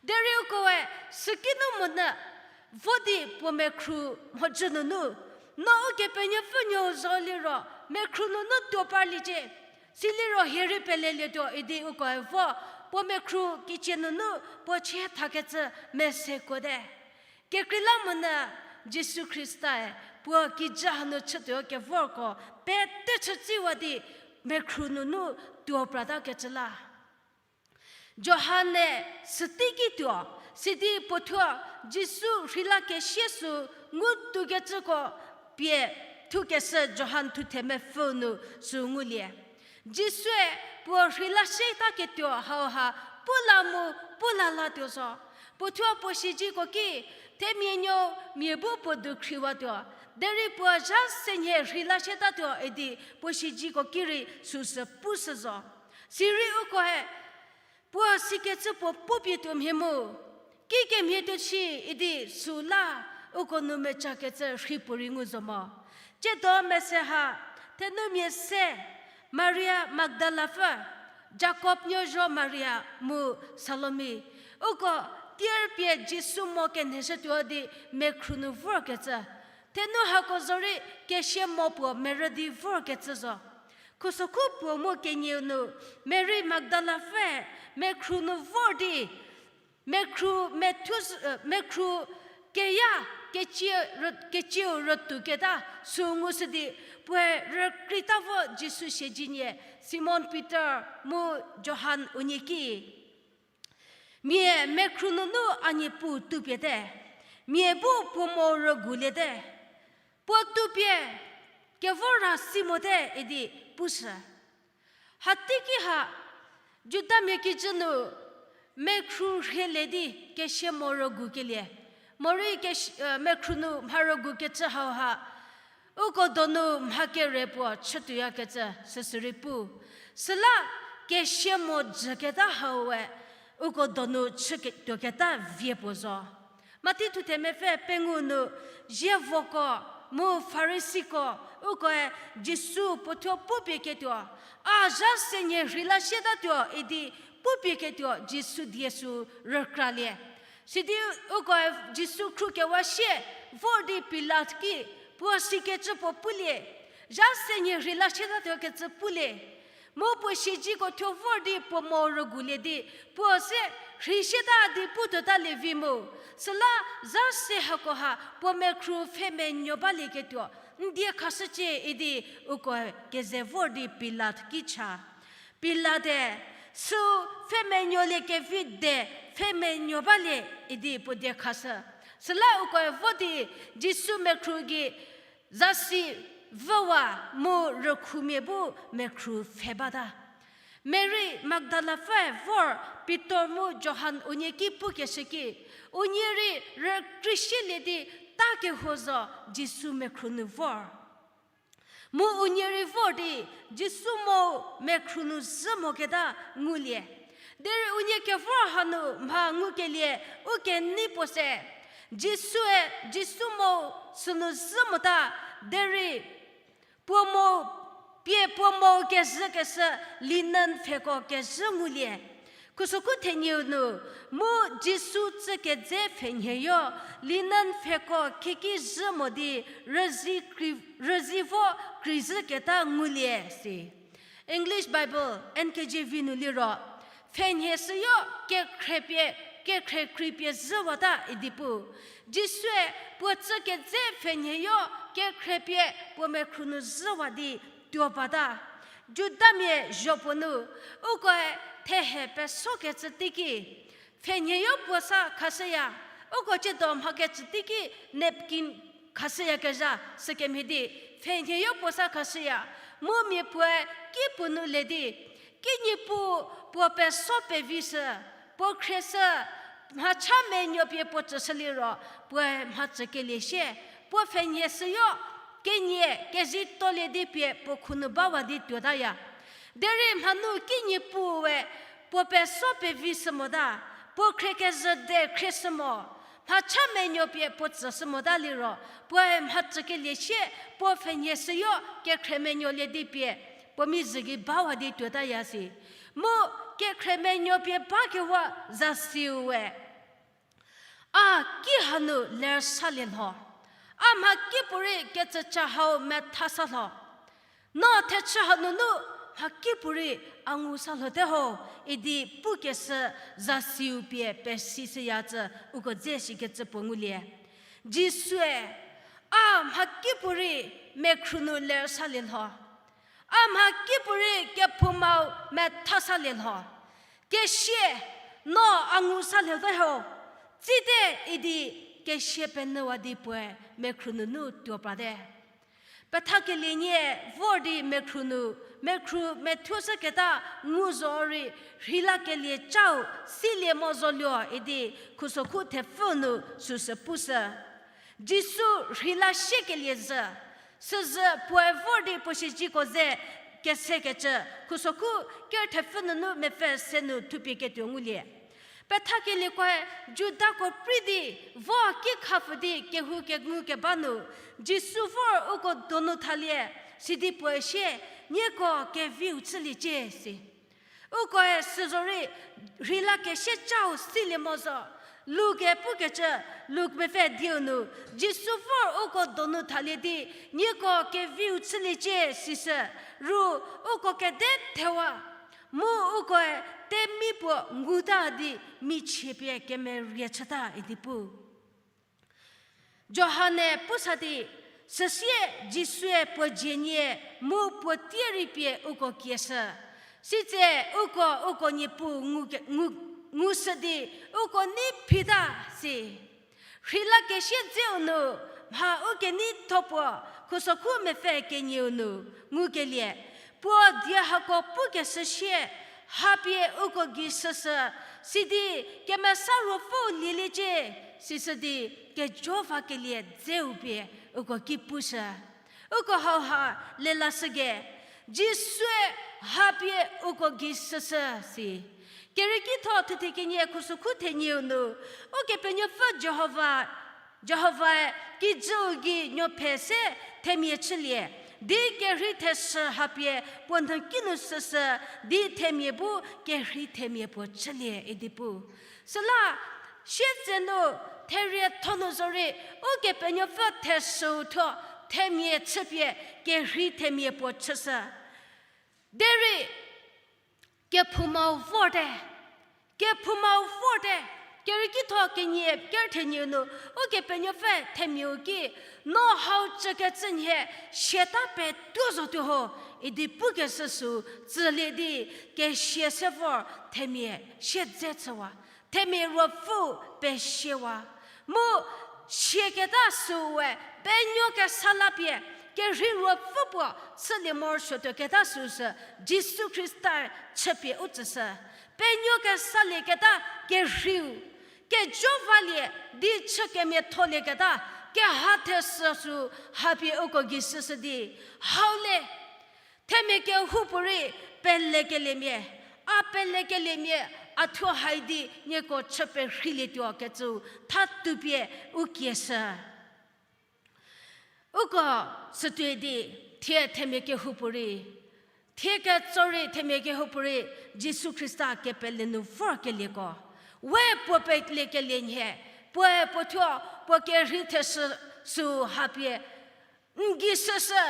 Derei ukoe sükinu monyü vo di puo mekhru mhodzü nunu, no Ukepenuopfü nuou zo liro mekhru nunu tuo parliecie. Siliro hie rei pelelietuo idi ukoe vo, puo mekhru kicie nunu puo chie thakecü mesekuote. Kekreilamonyü Jisu Khristae puo kijü hanu chütuo kevorko pete chütsiwa di mekhru nunu tuo pratakecü la. Johan-e süteiki tuo, sidi puo thuo Jisu rheilakesie sü ngu tuokecüko pie thukeshü Johan thuthe mepfüu nu sü ngulie. Jisue puo rheilasietaketuo hauha pu la mu pu la latuo zo. Puo thuo puo siedzeko ki, themia nuo mia bu puo dukhriwatuo. Derei puo zha senhie rheilasietatuo idi puo siedzeko ki rei süsü pushü zo. Sirei ukoe puo sikecü puo pupie tuo mhie mu, kikemhie tuo shi idi süla uko nu mechakecü rhei puorei ngu zo mo. Tsiedo mese ha, thenumia se, Maria Magdalapfü, Jakob nuo zho Maria mu Salomi, uko tier pie Jisu mo kenheshütuo di mekhru nu vorkecü. Thenu hako zorei kesia mo puo merü di vorkecü zo. Khusokhu puo mu kenieu nu, Mari Magdalapfü mekhru nu vor di, mekhru methu, mekhru keya, kecie rü-, kecieu rütuoketa sü ngushü di, puoe rükreita vo Jisu siedze nie, Simon Pitor mu Johan unie ki. Mia mekhru nunu a niepuu tupiete, mia bu puo mo rüguliete, puo tupie kevor ra si mote idi pushü. Hateiki ha, Judamia kijü nu mekhru rhielie di kesia mo rügukelie, morei kesh-, mekhru nu mha rügukecü hauha, uko donu mha kere puo chütuoyakecü süsürei pu. Süla kesia mo jüketa haue, uko donu chü ke-, tuoketa vie puo zo. Mathi thuthe mepfü pengou nu, zievoko mu Farisiko, ukoe Jisu puo thuo pupie ketuo, a zha senhie rheilasietatuo idi pupie ketuo Jisu die sü rükralie. Sidi ukoe Jisu khrukewa sie vor di Pilat ki puo sikecü puo pulie, zha senhie rheilasietatuokecü pulie. Mu puo siedzeko thuo vor di puo mo rügulie di, puo se rheisieta di putuotalie vi mu. Süla zha se hakoha puo mekhru pfhemenuo balieketuo, n die khashücie idi uko keze vor di Pilat ki cha. Pilate, sü pfhemenuoliekevi de pfhemenuo balie idi puo die khashü. Süla ukoe vo di Jisu mekhru gei zasi vüwa mu rükhumia bu mekhru pfhe bata. Mari Magdalapfü vor Pitor mu Johan unie ki pukeshü ki, unie rei rükreisielie di ta kehuo zo Jisu mekhru nu vor. Mu unie rei vor di Jisu mo mekhru nu zhü moketa ngulie. Derei unie kevor hanu mha ngukelie u kenei puo se, Jisue Jisu mo sünu zhü mota, derei puo mo, pie puo mo kezhükeshü linen pfheko kezhü ngulie. Khusokhu thenieu nu, mu Jisu tsükeze pfhenhieyo linen pfheko khieki zhü mo di rüzi kri-, rüzi vo kreizhüketa ngulie si. English Bible, N K J V nu liro, pfhenhie süyo kekhrepie, kekhre kripie zhüwata idi pu. Jisue puo tsükeze pfhenhieyo kekhrepie puo mekhru nu zhüwa di tuo bata. Judamia zho puo nu, ukoe thehe pesokecü teiki, pfhenhieyo puo sa khashüya, uko tsiedo mhakecü teiki napkin khashüyakezha sükemhie di, pfhenhieyo puo sa khashüya, mu mia puoe ki puo nu le di, kinyi pu puo peso pevi shü, puo khrieshü, mhacha menuo pie puo tsüshü liro, puoe mhacükelie sie, puo pfhenhie süyo kenie kezei tolie di pie puo khunu bawa di tuotaya. Derei mhanu kinyi puwe puo peso pevi shü mota, puo khrie kezhü de khrieshü mo, mhacha menuo pie puo tsüshü mota liro, puoe mhacükelie sie, puo pfhenhie süyo kekhre menuolie di pie puo mi zhü gei bawa di tuotaya si. Mu kekhre menuo pie bakewa zasiu we, a ki hanu ler salie lho. A mhakipuorei kecüca hau metha sa lho. No thechü hanunu mhakipuorei a ngu sa lhote ho, idi pukeshü zasiu pie pesishüyacü uko dze shikecü puo ngulie. Jisue, a mhakipuorei mekhru nu ler salie lho. A mha kipuorei kephoumau metha salie lho. Kesia, no a ngu salie te ho. Tsite idi kesia penyüwa di puoe mekhru nunu tuo prate. Pethakelie nie vor di mekhru nu, mekhru methuoshüketa ngu zorei, rheilakelie cau silie mo zoluo idi khusokhu thepfü nu süsü pushü. Jisu rheila siekelie zhü, süzhü puoe vor di puo siezeko ze kesekecü, khusokhu ker thepfü nunu mepfü se nu thupie ketuo ngulie. Pethakeliekoe Judako prei di, vo ki khapfü di kehou kengu keba nu, Jisu vor uko donu thalie, sidi puoe sie, nieko keviu chüliecie si. Ukoe süzorei, rheila kesia cau silie mo zo. Luk-e pukecü, Luk mepfü dieu nu, Jisu vor uko donu thalie di, nieko keviu chüliecie sishü, ru uko kede thewa. Mu ukoe temi puo nguta di michie pie kemerie chüta idi pu. Johan-e pusa di, süsie Jisue puo dzie nie mu puo tie rei pie uko kieshü. Sitse uko uko Niepuu ngu ke-, ngu, ngushü di uko nei phita si. Rheila kesia dzeu nu, mha u keneitho puo, khusokhu mepfü kenieu nu, ngukelie, puo die hako pukeshü sie, hapie uko gei shüshü, sidi kemesa ruopfü lieliecie, sishü di kejovakelie dzeu pie uko ki pushü. Uko hauha lelashü ge, Jisue hapie uko gei shüshü si. Keriekitho thuthe kenie khusokhu thenieu nu, Ukepenuopfü Jihova, Jihovae kijüu gei nuophe se themia chülie, di kerhei theshü hapie puo nhükinu shüshü, di themia bu kerhei themia puo chülie idi pu. Süla, sietsenu, therietho nu zorei, Ukepenuopfü theshüu thuo, themia chüpie, kerhei themia puo chüshü. Derei, kephoumau vorte, kephoumau vorte, keriekitho kenie ker thenieu nu, Ukepenuopfü themiau ki, no hau chükecü nhie, siata petuo zotuo ho, idi pukeshü sü, tsülie di, kesia se vor, themia siedze chüwa, themia ruopfü pesiawa. Mu siaketa süue penuo kesa lapie, kerhei ruopfü puo chülie morosuotuoketa süsü Jisu Khrista chüpie u tsüshü. Penuo kesalieketa kerheiu, kejovalie di chü kemiatholieketa keha theshü sü hapie uko gei shüshü di, hau le, themia kehoupuorei pelekeliemia, a pelekeliemia, a thuo hai di nieko chü perheilietuo kecüu thatupie u kieshü. Uko sütuoi di, thie themia kehoupuorei, thie ketsorei themia kehoupuorei, Jisu Khrista kepele nu vorkelieko, we puo pelekelie nhie, puoe puo thuo, puo kerhei theshü sü hapie n gei shüshü,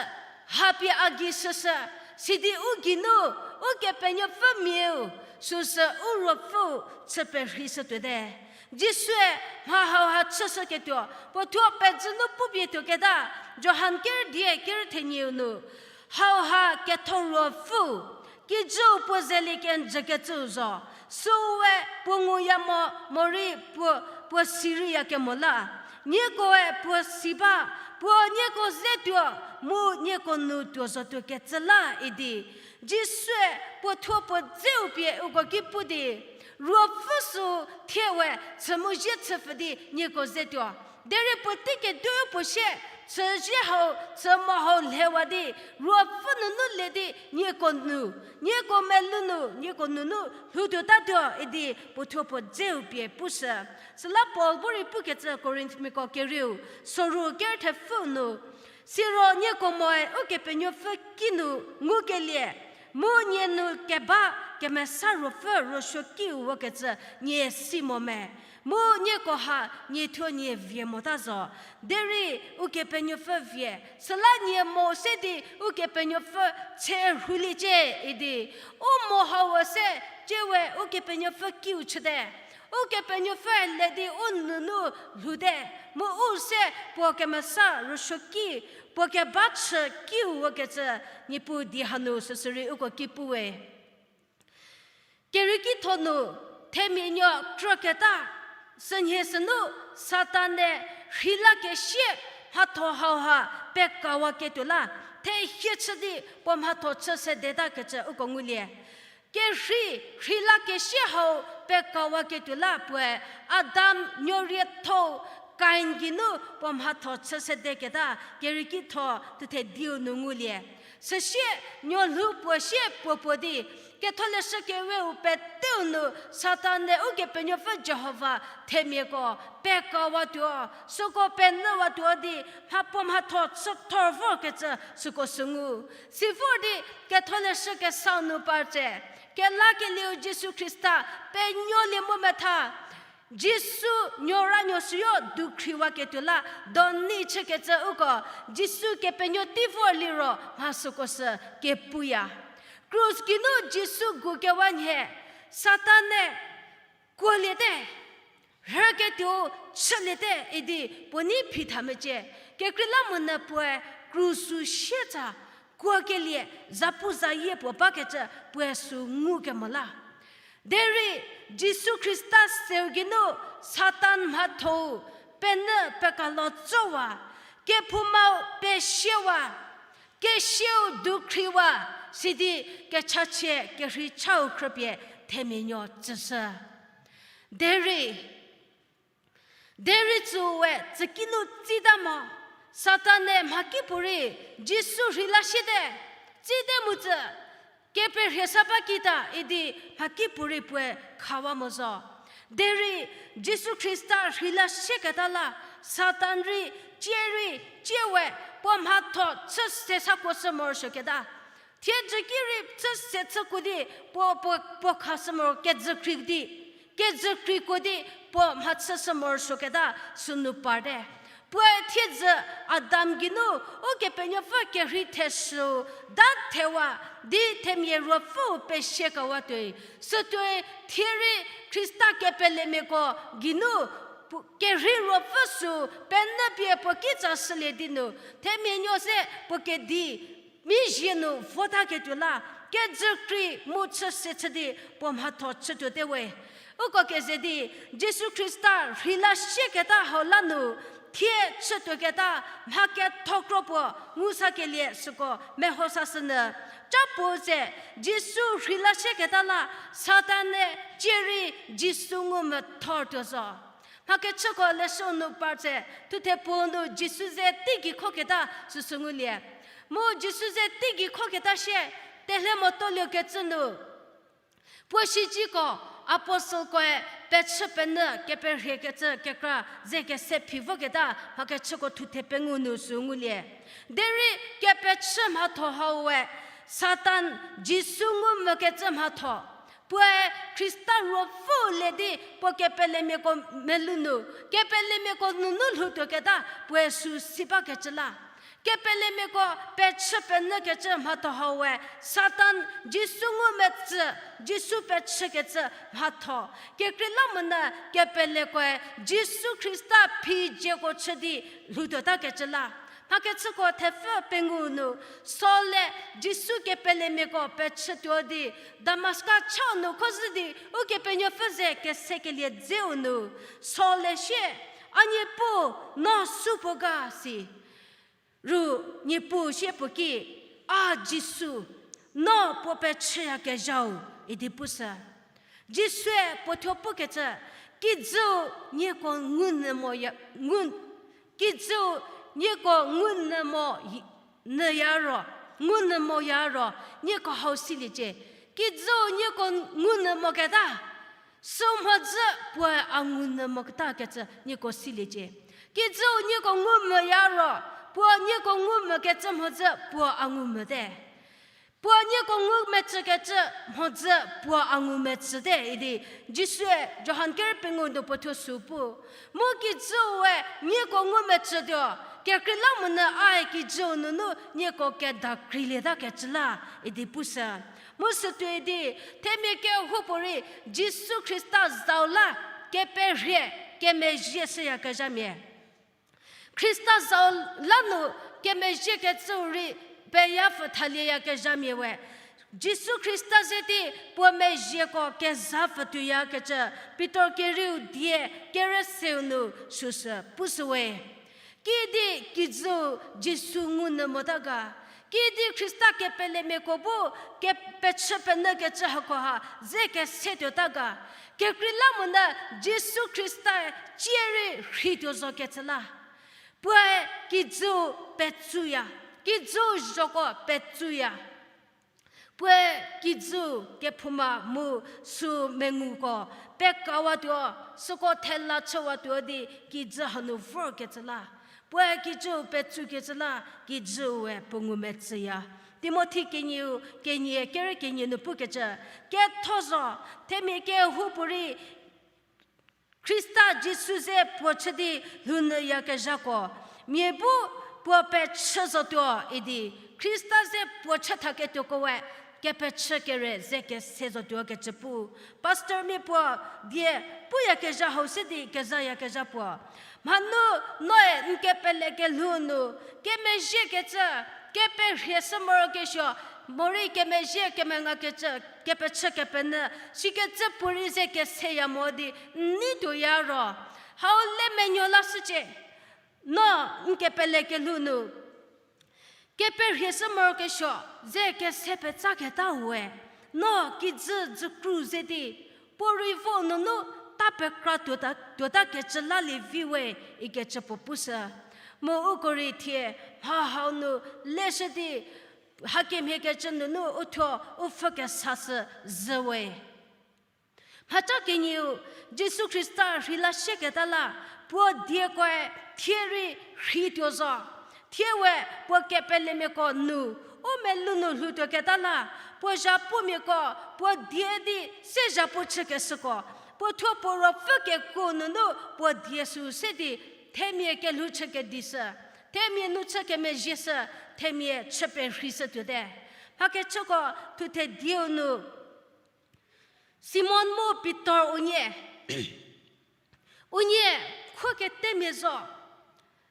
hapie a gei shüshü, sidi u geinu, Ukepenuopfü miau, süsü u ruopfüu chü perheishütuote. Jisue mha hauha chüshüketuo, puo thuo pezü nu pupie tuoketa, Johan ker die ker thenieu nu, hauha ketho ruopfüu, kijüu puo zelie kenjükecüu zo, süue puo nguya mo morei puo, puo si reiyakemo la. Niekoe puo si ba, puo nieko ze tuo, mu nieko nu tuo zotuo kecü la idi. Jisue puo thuo puo dzeu pie uko ki pu di, ruopfü sü thie we chü mu zie chüpfü di nieko ze tuo. Derei puo teikeduo puo sie, chüzie hau, chü mo hau lhewa di, ruopfü nunu le di nieko nu, nieko melou nu, nieko nunu lhoutuotatuo idi puo thuo puo dzeu pie pushü. Süla Paul bu rei pukecü Korinthmiako kerieu, soru ker thepfü nu, siro nieko moe Ukepenuopfü kinu ngukelie, mu nie nu keba kemesa ruopfü ruosuokiu wokecü nie si mo me, mu nieko ha nie thuo nie vie mota zo. Derei Ukepenuopfü vie, süla nie mo se di Ukepenuopfü che rhuliecie idi, u mo hau se, tsie we Ukepenuopfü kiu chüte. Ukepenuopfü le di u nunu lhoute, mu u se puo kemesa rüsuoki, puo keba chü kiu wokecü, Niepuu die hanu süsürei uko ki puwe. Kerieki tho nu, themia nuo krüketa, sünhie sünu, Satan-e rheilakesie mhatho hauha pekawaketuo la, thehie chü di puo mhatho chü sedetakecü uko ngulie. Kerhei, rheilakesie hau pekawaketuo la puoe Adam nuo rietho-u Kain geinu puo mhatho chü sedeketa kerieki tho thuthe diu nu ngulie. Süsie nuo lhou puo sie puo puo di, Ketholeshü Keweu peteu nu Satan-e Ukepenuopfü Jihova themiako pekawatuo, süko penyüwatuo di mha puo mhatho chüthor vorkecü süko sü ngu. Sivor di Ketholeshü Kesau nu par tse, kelakelieu Jisu Khrista penuolie mu metha, Jisu nuoranuo süyo dukhriwaketuo la doni chükecü uko, Jisu kepenuo tei vor liro mha süko sü kepuya. Krus geinu Jisu gukewa nhie, Satan-e kuoliete, rhüketuo chüliete idi puo nei phitha mecie, kekreilamonyü puoe krus-u sietsa kuokelie zapuzayie puo bakecü puoe sü ngukemo la. Derei Jisu Khrista seu geinu Satan mhatho-u penyü pekalo tsowa, kephoumau pesiewa, kesieu dukhriwa, sidi kechachie kerhei chau khrüpie themia nuo tsüshü. Derei, derei tsüwe tsükinu tsita mo, Satan-e mhakipuorei Jisu rheilasiete, tsite mu tsü, keperhie sa ba kita idi mhakipuorei puoe khawa mo zo. Derei Jisu Khrista rheilasieketa la, Satan rei, tsie rei, tsie we, puo mhatho chü se sa kuo shü morosuoketa. Thiedzü ki rei chü se chükuo di, puo, puo, puo khashü moro kejükri di, kejükri kuo di, puo mhachüshü morosuoketa sünu parte. Puoe thiedzü Adam geinu Ukepenuopfü kerhei theshüu da thewa di themia ruopfüu pesiekawatuoi. Sütuoi thie rei Khrista kepelemiako geinu pu-, kerhei ruopfü sü penyü pie puo kitsa shülie di nu, themia nuo se puo kedi mizhie nu votaketuo la, kejükri mu chü se chü di puo mhatho chütuote we. Uko keze di, Jisu Khrista rheilasieketa hau la nu, thie chütuoketa mha kethokro puo ngu sakelie süko meho sashünyü. Ca puo tse, Jisu rheilasieketa la, Satan-e tsie rei Jisu ngu methortuo zo. Mhakechüko leshüu nu par tse, thuthe puo nu Jisu ze teigei khoketa süsü ngulie. Mu Jisu ze teigei khoketa sie, telhe motoliekecü nu puo siezeko, apostelkoe pechü penyü keperhiekecü kekra ze kese phi voketa mhakechüko thuthe pengou nu sü ngulie. Derei kepechü mhatho hau we, Satan Jisu ngu mokecü mhatho. Puoe Khrista ruopfü le di puo kepelemiako melou nu, kepelemiako nunu lhoutuoketa puoe sü si bakecü la. Kepelemiako pechü penyükecü mhatho hau we, Satan Jisu ngu metsü, Jisu pechükecü mhatho. Kekreilamonyü kepelekoe Jisu Khrista phizieko chü di lhoutuotakecü la. Mhakechüko thepfü pengou nu, Saul-e Jisu kepelemiako pechütuo di, Damaska chau nu khozhü di, Ukepenuopfü ze kesekelie dzeu nu, Saul-e sie, A Niepuu, no supuo ga si. Ru Niepuu sie puo ki, A Jisu, no puo pechüyakezhau, idi pushü. Jisue puo thuo pukecü, kijüu nieko ngunyü moya, ngu, kijüu nieko ngunyü mo yi, nyüya ro, ngunyü moya ro, nieko hau siliecie. Kijüu nieko ngunyü moketa, sü mhodzü puoe a ngunyü moketakecü nieko siliecie. Kijüu nieko ngu moya ro, puo nieko ngu mokecü mhodzü puo a ngu mote. Puo nieko ngu metsükecü mhodzü puo a ngu metsüte idi, Jisue Johan kerü pengou nu puo thuo sü pu. Mu kijüue nieko ngu metsütuo, kekreilamonyü ae kijüu nunu nieko kedakreilieta kecü la, idi pushü. Mu sütuoi di, themia kehoupuorei Jisu Khrista zau la, keperhie, kemezhie shüyakezhamia. Khrista zau la nu kemezhiekecüu rei peya pfü thalieyakezhamia we. Jisu Khrista ze di puo mezhieko keza pfü tuoyakecü, Pitor kerieu die kerüseu nu süsü pushüwe. Kidi kijüu Jisu ngunyü mota ga, kidi Khrista kepelemiako bu kepechü penyükecü hakoha ze kese tuota ga, kekreilamonyü Jisu Khrista-e cie rei rheituo zokecü la. Puoe kijüu petsuya, kijüu zhoko petsuya. Puoe kijüu kephouma mu sü menguko pekawatuo, süko thela chüwatuo di kijü hanu vorkecü la. Puoe kijüu petsukecü la, kijüue puo ngumetsüya. Timothi kenieu, kenie, kere kenie nu pukecü, ketho zo, themia kehoupuorei Khrista Jisu ze puo chü di lhounyüyakezhako, mia bu puo pechü zotuo idi, Khrista ze puo chü thaketuoko we, kepechü kere ze kese zotuo kecü pu. Pastormia puo die puyakezha hau se di kezayakezha puo. Mhanu noe n kepele kelhou nu, kemezhiekecü, keperhie shü morokesuo, morei kemezhie kemengakecü, kepechü kepenyü, sikecü puorei ze keseya mo di, n nei tuoya ro. Hau le menuo lashücie, no n kepele kelhou nu. Keperhie shü morokesuo, ze kese petsaketa we. No kijü dzükru ze di, puo rei vo nunu ta pekra tuota, tuotakecü lalie vi we, ikecü puo pushü. Mu uko rei thie, mha hau nu leshü di, hakemhiekecü nunu uthuo u pfhükesashü zhü we. Mhaca kenieu, Jisu Khrista rheila sieketa la, puo diekoe thie rei rheituo zo. Thie we puo kepelemiako nu, u melou nu lhoutuoketa la, puo zhapumiako, puo die di se zhapu chükeshüko, puo thuo puo ruopfü kekuo nunu puo die sü se di, themia kelhou chükedishü, themia nu chü kemezhieshü, themia chü perheishü tuote. Mhakechüko thuthe dieu nu, Simon mu Pitor unie, unie khuo ketemia zo,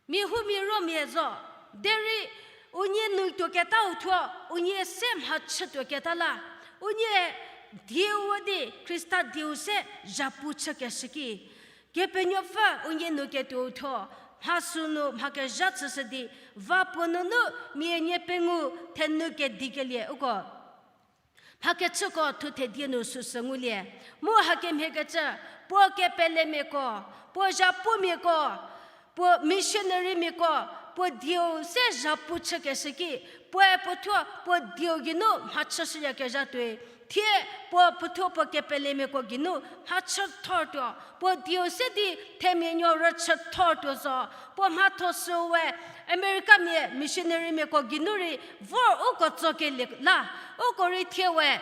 mia hu mia romia zo, derei unie nu tuoketau thuo, unie se mha chütuoketa la, unie dieu di Khrista dieu se zhapu chükeshü ki, Kepenuopfü unie nu ketuou thuo, mha sünu mha kezha chüshü di, va puo nunu mia nie pengou thenu kedikelie uko. Mhakechüko thuthe die nu süsü ngulie. Mu hakemhiekecü, puo kepelemiako, puo zhapumiako, puo missionarymiako, puo dieu se zhapu chükeshü ki, puoe puo thuo puo dieu geinu mha chüshüyakezha tuoi. Thie puo puo thuo puo kepelemiako geinu mha chüthortuo, puo dieu se di themia nuo rüchüthortuo zo. Puo mhatho süu we Americamia missionarymiako geinu rei vor uko tsokelie la, uko rei thie we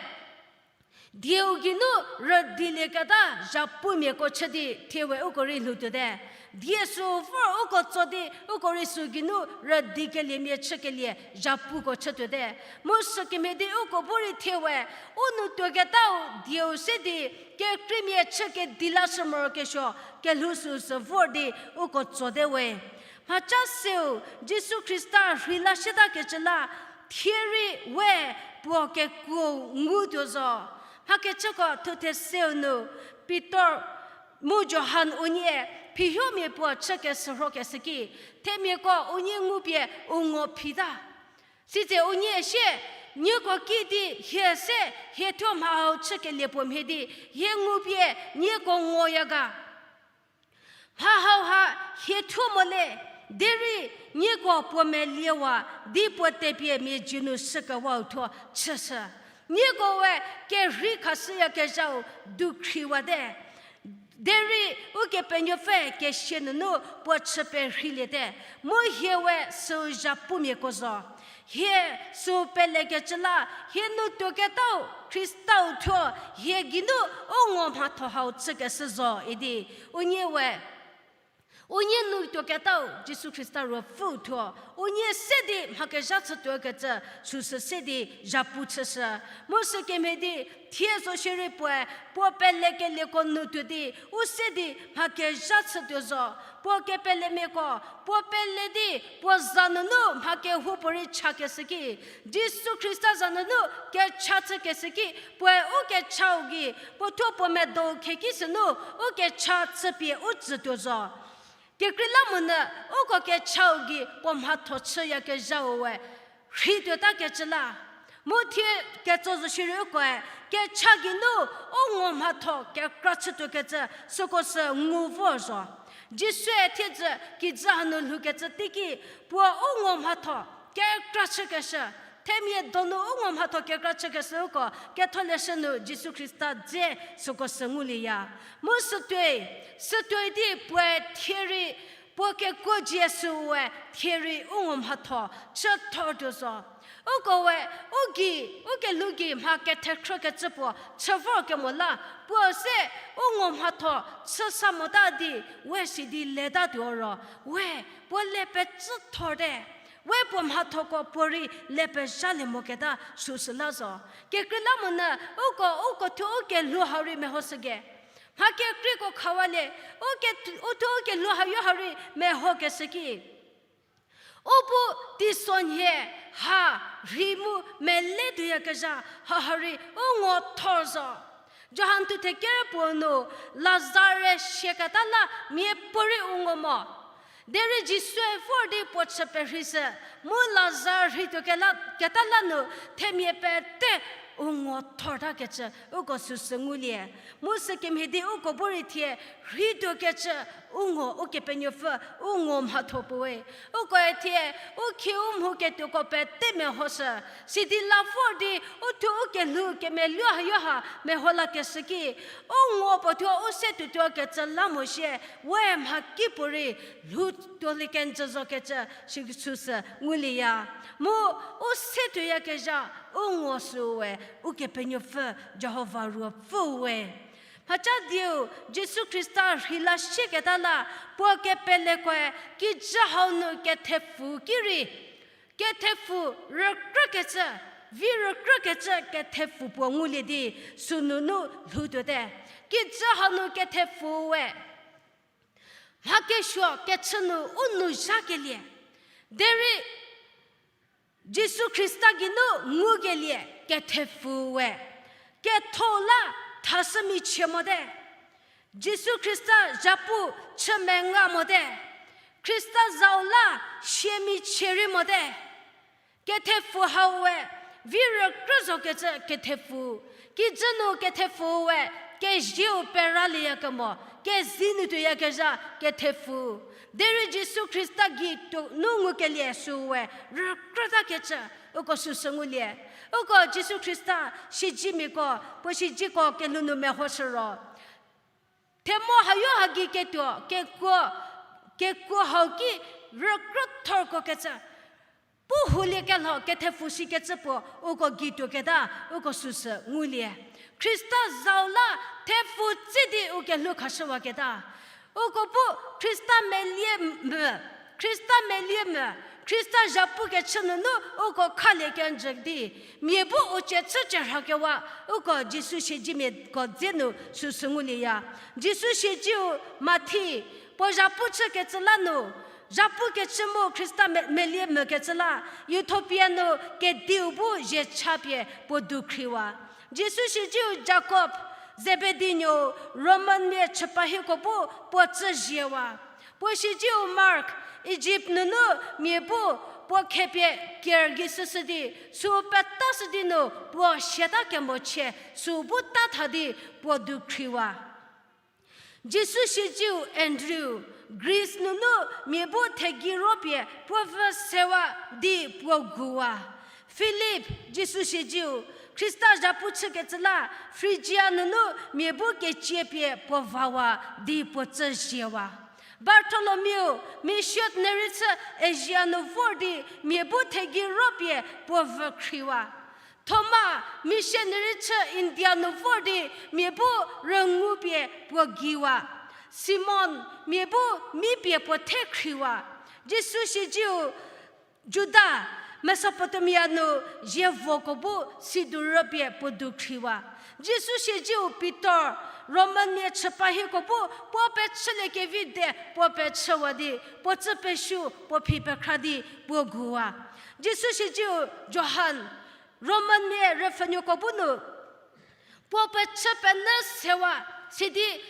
dieu geinu rüdilieketa zhapumiako chü di thie we uko rei lhoutuote. Die sü vor uko tso di uko rei sü geinu rüdikeliemia chükelie zhapuko chütuote. Mu sükemhie di uko bu rei thie we, u nu tuoketau dieu se di kekreimia chü kedi lashü morokesuo kelhou süsü vor di uko tsote we. Mhaca seu Jisu Khrista rheila shütakecü la, thie rei we puo kekuo ngutuo zo. Mhakechüko thuthe seu nu Pitor mu Johan unie phihiomia puo chükeshürhokeshü ki, themiako unie ngupie u ngo phita. Sitse unie sie, nieko ki di hie se hie thuo mha hau chükelie puo mhie di, hie ngupie nieko ngoya ga. Mha hauha hie thuo mo le, derei nieko puo meliewa di puo tepie mia dzie nu shükewau thuo chüshü. Nieko we kerhei khashüyakezhau dukhriwate. Derei Ukepenuopfü kesia nunu puo chü perheiliete, mu hie we süu zhapumiako zo. Hie süu pelekecü la, hie nu tuoketau Khristau thuo hie geinu u ngo mhatho hau chükeshü zo idi, unie we Unie nu tuoketau Jisu Khrista ruopfüu thuo, unie se di mha kezha chütuokecü süsü se di zhapu chüshü. Mu sükemhie di thie zo shierei puoe, puo pelekelieko nu tuo di, u se di mha kezha chütuo zo. Puo kepelemiako, puo pele di, puo za nunu mha kehoupuorei chakeshü ki, Jisu Khrista za nunu kecha chükeshü ki, puoe u kechau gei, puo thuo puo medou kheki sünu, u kecha chüpie u tsütuo zo. Kekreilamonyü, uko kechau gei puo mhatho chüyakezhau we, rhei tuotakecü la. Mu thie ketso zo shierei ukoe, kecha geinu, u ngo mhatho kekra chütuokecü, süko sü ngu vor zo. Jisue thiedzü kijü hanu lhoukecü teiki, puo u ngo mhatho kekra chükeshü, themia donu u ngo mhatho kekra chükeshü uko, Ketholeshü nu Jisu Khrista dze süko sü ngulieya. Mu sütuoi, sütuoi di puoe thierei, puo kekuo Jisu we thierei u ngo mhatho chüthor tuo zo. Uko we, u gei, u kelhou gei mha kethekhrükecü puo chü vorkemo la, puo se u ngo mhatho chü sa mota di, we sidi leta tuo ro, we, puo le pecüthorte. We puo mhathoko puorei le pezhalie moketa süsü la zo. Kekreilamonyü, uko, uko thuo u kelhou hau rei mehoshüge. Mha kekreiko khawalie, u ke, u thuo u kelhou hau yo hau rei mehokeshü ki, u bu teisonhie ha rhei mu mele tuoyakezha ha ha rei u ngo thor zo. Johan thuthe ker puo nu Lazar-e siaketa la miapuorei u ngo mo. Derei Jisue vor di puo chü perheishü, mu Lazar rheituo kela, keta la nu themia pete u ngo thortakecü uko süsü ngulie. Mu sükemhie di uko bu rei thie rheituokecü u ngo Ukepenuopfü u ngo mhatho puoe. Ukoe thie u khiu mhou ketuoko pete mehoshü. Sidi la vor di u thuo u kelhou kemeluo hayo ha meho lakeshü ki, u ngo puo thuo u se tuotuokecü la mo shie, we mhakipuorei lhou tuolie kenjü zokecü süsü ngulieya. Mu u se tuoyakezha u ngo süu we Ukepenuopfü Jihova ruopfüu we. Mhaca dieu Jisu Khrista rhei la sieketa la, puo kepelekoe kijü hau nu kethepfu ki rei, kethepfu rükrükecü, vi rükrükecü kethepfu puo ngulie di, sünunu lhou tuote. Kijü hau nu kethepfu we mha kesuo kechü nu u nou zhakelie. Derei Jisu Khrista geinu ngukelie kethepfu we ketho la thashümichie mote. Jisu Khrista zhapu chü menga mote. Khrista zau la siamichie rei mote. Kethepfu hau we vi rükrü zokecü kethepfu. Kijü nu kethepfu we kezieu peralieyakemo, kezei nu tuoyakezha kethepfu. Derei Jisu Khrista gei tuo nu ngukelie süu we rükrütakecü uko süsü ngulie. Uko Jisu Khrista siedzemiako, puo siedzeko kelhou nu mehoshü ro, themo hayo ha gei ketuo, kekuo, kekuo hau ki rükrüthorkokecü, pu houliekelho kethepfu shikecü puo uko gei tuoketa uko süsü ngulie. Khrista zau la thepfu tse di u kelhou khashüwaketa. Uko bu Khrista melie mvü, Khrista melie mvü, Khrista zhapukechü nunu uko khalie kenjü di, mia bu u cie chü cie rhakewa, uko Jisu siedzemiako dze nu süsü ngulieya. Jisu siedziu Mathi, puo zhapu chükecü la nu, zhapukechü mu Khrista me-, melie mvükecü la, Ethiopia nu kediu bu zhie cha pie puo dukhriwa. Jisu siedziu Jakob, Zebedi nuou, Roman mia chüpa hieko bu puo tsü zhiewa. Puo siedziu Mark, Ijipt nunu mia bu puo khepie ker gei süshü di, sü petashü di nu puo siata kemochie, sü bu ta tha di puo dukhriwa. Jisu siedziu Andrew, Greece nunu mia bu thegei ro pie puo vü sewa di puo guwa. Philip, Jisu siedziu, Khrista zhapu chükecü la, Phrygia nunu mia bu kecie pie puo vawa di puo tsü zhiewa. Bartholomew, misie nyü rei chü Asia nu vor di mia bu thegei ro pie puo vü khriwa. Thoma, misie nyü rei chü India nu vor di mia bu rüngou pie puo geiwa. Simon, mia bu mi pie puo the khriwa. Jisu sizieu Juda, Mesopotamia nu zievoko bu sidu rüpie puo du khriwa. Jisu sizieu Pitor, Roman mia chüpa hieko bu puo pechüliekevi de puo pechüwa di, puo tsü pesu, puo phi pekhra di puo guwa. Jisu sizieu Johan, Roman mia rüpfhünuoko bu nu puo pechü penyü sewa, sidi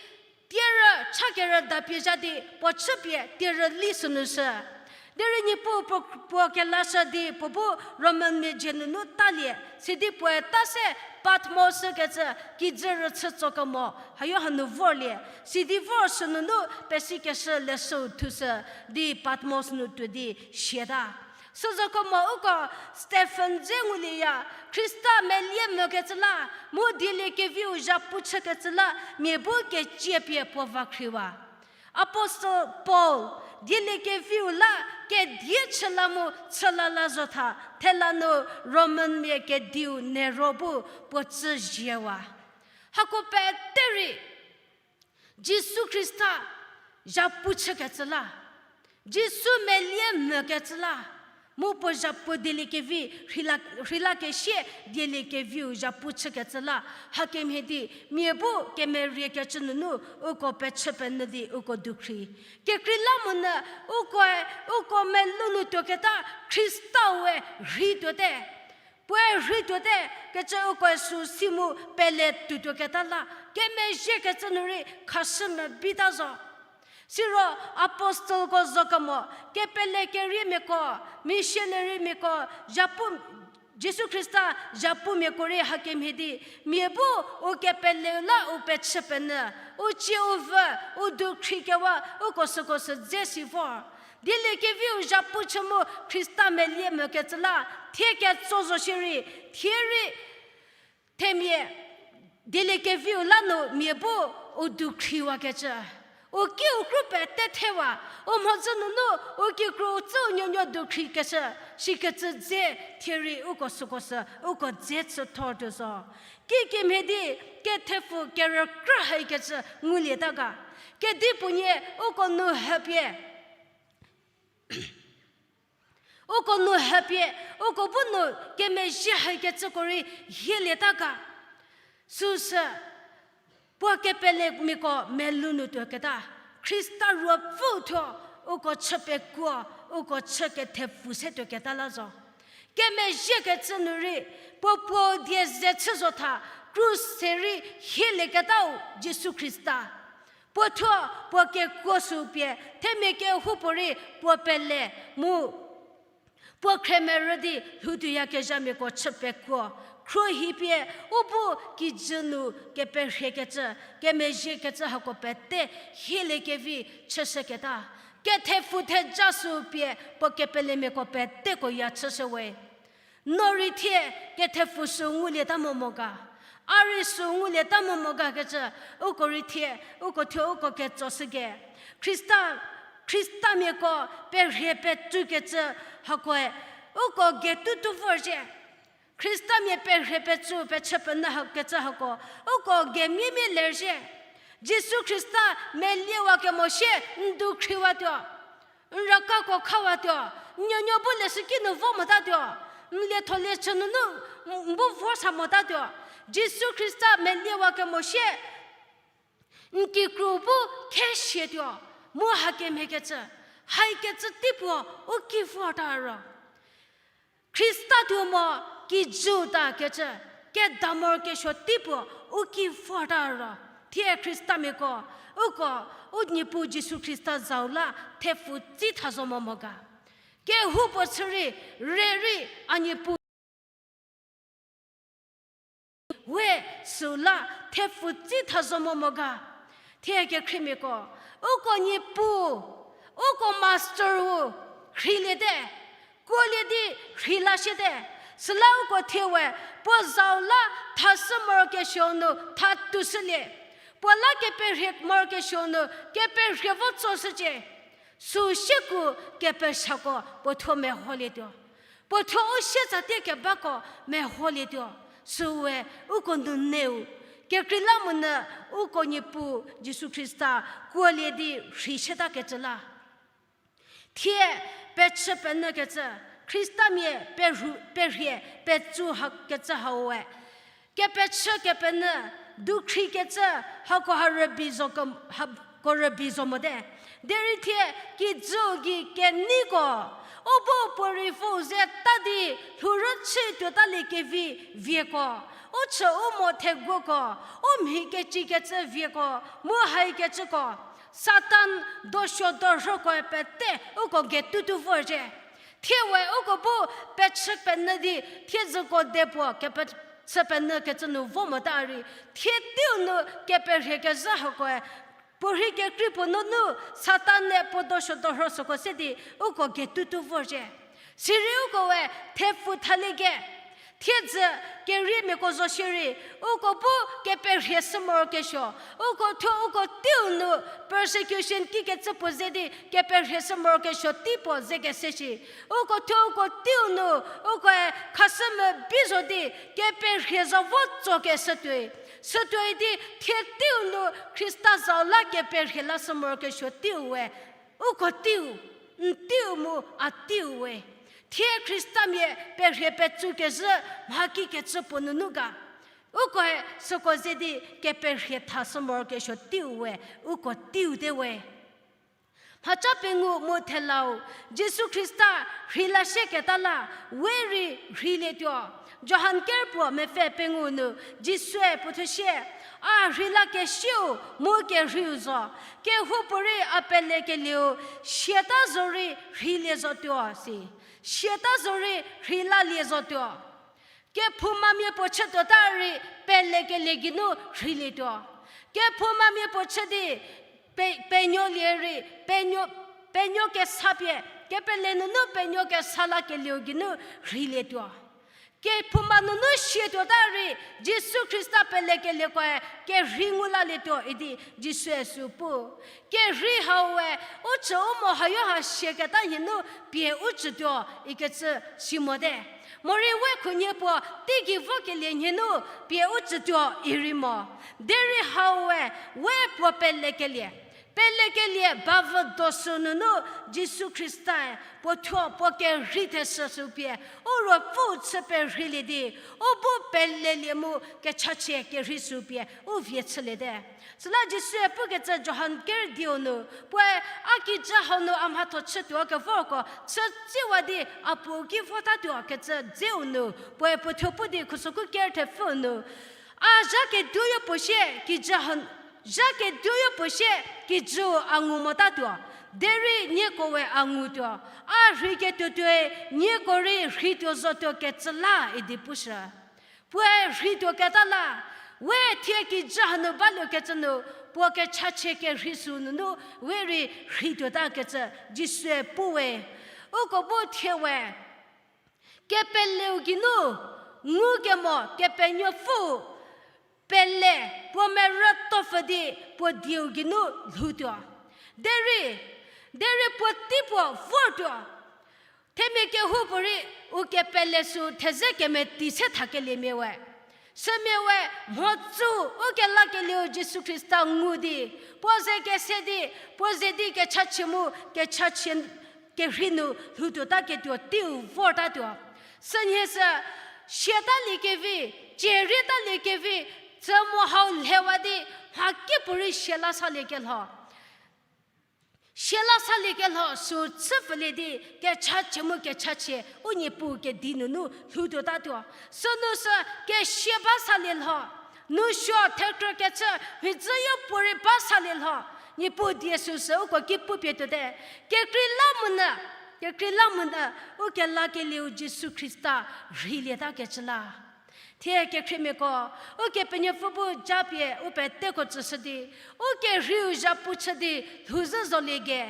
tierü cha kerü dapie zha di puo chüpie tierü li sünu shü. Derei Niepuu puo, puo kelashü di puo bu Roman mia dzie nunu talie, sidi puoe ta se Patmos kecü kijü rüchü tsokemo, hayo hanu vorlie, sidi vor sünunu pesikeshü leshüu thushü di Patmos nu tuo di siata. Süzokemo uko Stephen dze ngulieya, Khrista melie mokecü la, mu dieliekeviu zhapu chükecü la, mia bu kecie pie puo va khriwa. Apostle Paul, dieliekeviu la kedie chü la mu chü la la zotha, thela nu Roman mia kediu Nero bu puo tsü ziewa. Hako pete rei, Jisu Khrista zhapu chükecü la, Jisu melie mokecü la, mu puo zhapu dieliekevi rhila, rhila kesie dieliekeviu zhapu chükecü la, hakemhie di mia bu kemeriekecü nunu uko pechü penyü di uko dukhri. Kekreilamonyü ukoe, uko melou nu tuoketa Khrista-ue rhei tuote. Puoe rhei tuote kecü ukoe sü si mu pele tuotuoketa la, kemezhiekecü nu rei khashü mebita zo. Siro apostleko zo kemo, kepele keriemiako, missionarymiako, zhapu, Jisu Khrista zhapumiako rei hakemhie di, mia bu u kepeleu la u pechü penyü, u cie u vü, u dukhri kewa, uko süko sü dze si vor. Dieliekeviu zhapu chü mu Khrista melie mokecü la, thie ketso zo shierei, thie rei, themia, dieliekeviu la nu mia bu u dukhriwakecü. U kiu kru pete thewa, u mhodzü nunu u kikru tsü u nuonuo dukhrikeshü, shikecü dze thie rei uko süko sü, uko dze chüthor tuo zo. Kikemhie di kethepfu kerükrü haikecü ngulieta ga. Kedipuonie uko nu hüpie uko nu hüpie, uko bu nu kemezhie haikecüko rei hielieta ga. Süsü, puo kepelemiako melou nu tuoketa, Khrista ruopfü thuo, uko chü pekuo, uko chü kethepfu se tuoketa la zo. Kemezhiekecü nu rei, puo puo die ze chü zotha, krus se rei hielieketau Jisu Khrista. Puo thuo, puo kekuo sü pie, themia kehoupuorei puo pele mu puo khremerü di lhoutuoyakezhamiako chü pekuo. Khruohi pie, u bu kijü nu keperhiekecü, kemezhiekecü hako pete hieliekevi chüshüketa. Kethepfu theja sü pie puo kepelemiako peteko ya chüshüwe. No rei thie kethepfu sü ngulieta mo mo ga. A rei sü ngulieta mo mo gakecü, uko rei thie, uko thuo uko ketsoshü ge. Khrista, Khristamiako perhie petsukecü hakoe, uko getutu vorzhie. Khristamia perhie petsu pechü penyü hakecü hako, uko gemiemia lerzhie. Jisu Khrista meliewakemo sie n dukhriwatuo. N rakako khawatuo, n nuonuo bu leshüki nu vo motatuo, n lietho liechü nunu n bu vor sa motatuo. Jisu Khrista meliewakemo sie, n kikru bu khesietuo, mu hakemhiekecü, haikecü teipuo u ki vorta ro. Khrista tuo mo kijüu takecü, kedamorokesuo teipuo u ki vorta ro. Thie Khristamiako, uko, u Niepuu Jisu Khrista zau la thepfu tsitha zo mo mo ga. Kehoupuo chü rei, re rei, a Niepuu we süu la thepfu tsitha zo mo mo ga. Thie kekhriemiako, uko Niepuu, uko master-u rheiliete, kuolie di rheila siete. Süla uko thie we puo zau la thashü morokesuo nu thatushülie. Puo la keperhie morokesuo nu keperhie vo tsoshücie. Süu sieku kepesako puo thuo meholietuo. Puo thuo u sietsatie kebako meholietuo. Süue uko nuneu, Kekreilamonyü uko Niepuu Jisu Khrista kuolie di rheishütakecü la. Thie pechü penyükecü, Khristamia perhu-, perhie petsu ha-, kecü hau we. Kepechü kepenyü, dukhrikecü, hako ha rübei zo kem-, hako rübei zo mote. Derei thie kijüu gei keneiko, u bu puo rei vo ze ta di lhourü chü tuotalie kevi vieko, u chü u mo theguoko, u mhi kecikecü vieko, mu haikecüko, Satan dosuo dorhokoe pete uko getutu vorzhie. Thie we uko bu pechü penyü di thiedzüko de puo kepechü penyükecü nu vo mota rei, thie teiu nu keperhie kezhü hakoe, puorhei kekrei puo nunu Satan-e puo dosuo dorho süko se di uko getutu vorzhie. Sirei uko we thepfu thalie ke, thiedzü keriemiako zo shierei, uko bu keperhie shü morokesuo, uko thuo uko teiu nu persecution kikecü puo ze di keperhie shü morokesuo tei puo ze kese shi, uko thuo uko teiu nu ukoe khashü mebi zo di keperhie zo vo tso keshütuoi. Sütuoi di thie teiu nu Khrista zau la keperhie lashü morokesuo teiu we, uko teiu, n teiu mu a teiu we. Thie Khristamia perhie petsu kezhü mhaki kecü puo nunu ga, ukoe süko ze di keperhie thashü morokesuo teiu we, uko teiu te we. Mhaca pengou mu thelau, Jisu Khrista rheila shie keta la, we rei rheilietuo. Johan ker puo mepfü pengou nu, Jisue puo thuo sie, a rheila kesieu mu kerheiu zo, kehoupuorei a pelekelieu, siata zorei rheilie zotuo si, siata zorei rheilalie zotuo. Kephoumamia puo chütuota rei pelekelie geinu rheilietuo. Kephoumamia puo chü di pe-, penuolie rei, penuo, penuo kesa pie, kepele nunu penuo kesa lakelieu geinu rheilietuo. Kephouma nunu siatuota rei, Jisu Khrista pelekelieko-e kerhei ngu lalietuo idi Jisue sü pu. Kerhei haue, u chü u mo hayo ha siaketa nhie nu pie u chütuo ikecü si mote. Morei we khunhie puo teigei vokelie nhie nu pie u chütuo irei mo. Derei haue, we puo pelekelie, pelekelie bavü dosü nunu Jisu Khrista-e puo thuo puo kerhei theshü sü pie, u ruopfü chü perheilie di, u bu pelelie mu kechachie kerhei sü pie u vie chüliete. Süla Jisue pukecü Johan ker dieu nu, puoe a kijü hau nu a mhatho chütuo kevorko chütsiwa di a puo ki votatuo kecü dzeu nu, puoe puo thuo pu di khusokhu ker thepfü nu, a zha keduoyo puo sie kijü hau, zha keduoyo puo sie kijüu a ngu motatuo, derei nieko we a ngutuo, a rheiketuo tuoi nieko rei rheituo zotuo kecü la idi pushü. Puoe rheituo keta la, we thie kijü hanu baluokecü nu, puo kechachie kerhei sü nunu we rei rheituotakecü Jisue puwe. Uko bu thie we, kepeleu geinu, ngukemo Kepenuopfü pele puo merü topfü di puo dieu geinu lhoutuo. Derei, derei puotei puo vortuo. Themia kehoupuorei u kepele sü theze kemeti se thakeliemia we. Sümia we mhodzü u kelakelieu Jisu Khrista ngu di, puo ze kese di, puo ze di kechachie mu kechachie kerhei nu lhoutuotaketuo teiu vortatuo. Sünhie sü, siatalie kevi, cierietalie kevi, tsü mo hau lhewa di, mhakipuorei siala saliekelho. Siala saliekelho sü chüpfülie di kechachie mu kechachie u Niepuu kedi nunu lhoutuotatuo. Sünu sü kesia ba salielho. Nousuo thekrükechü mhidzüyo puorei ba salielho. Niepuu die süsü uko ki pupie tuote. Kekreilamonyü, kekreilamonyü u kelakelieu Jisu Khrista rheilietakecü la. Thie kekhriemiako, Ukepenuopfü bu japie u peteko tsüshü di, u kerheiu zhapu chü di lhouzhü zolie ge.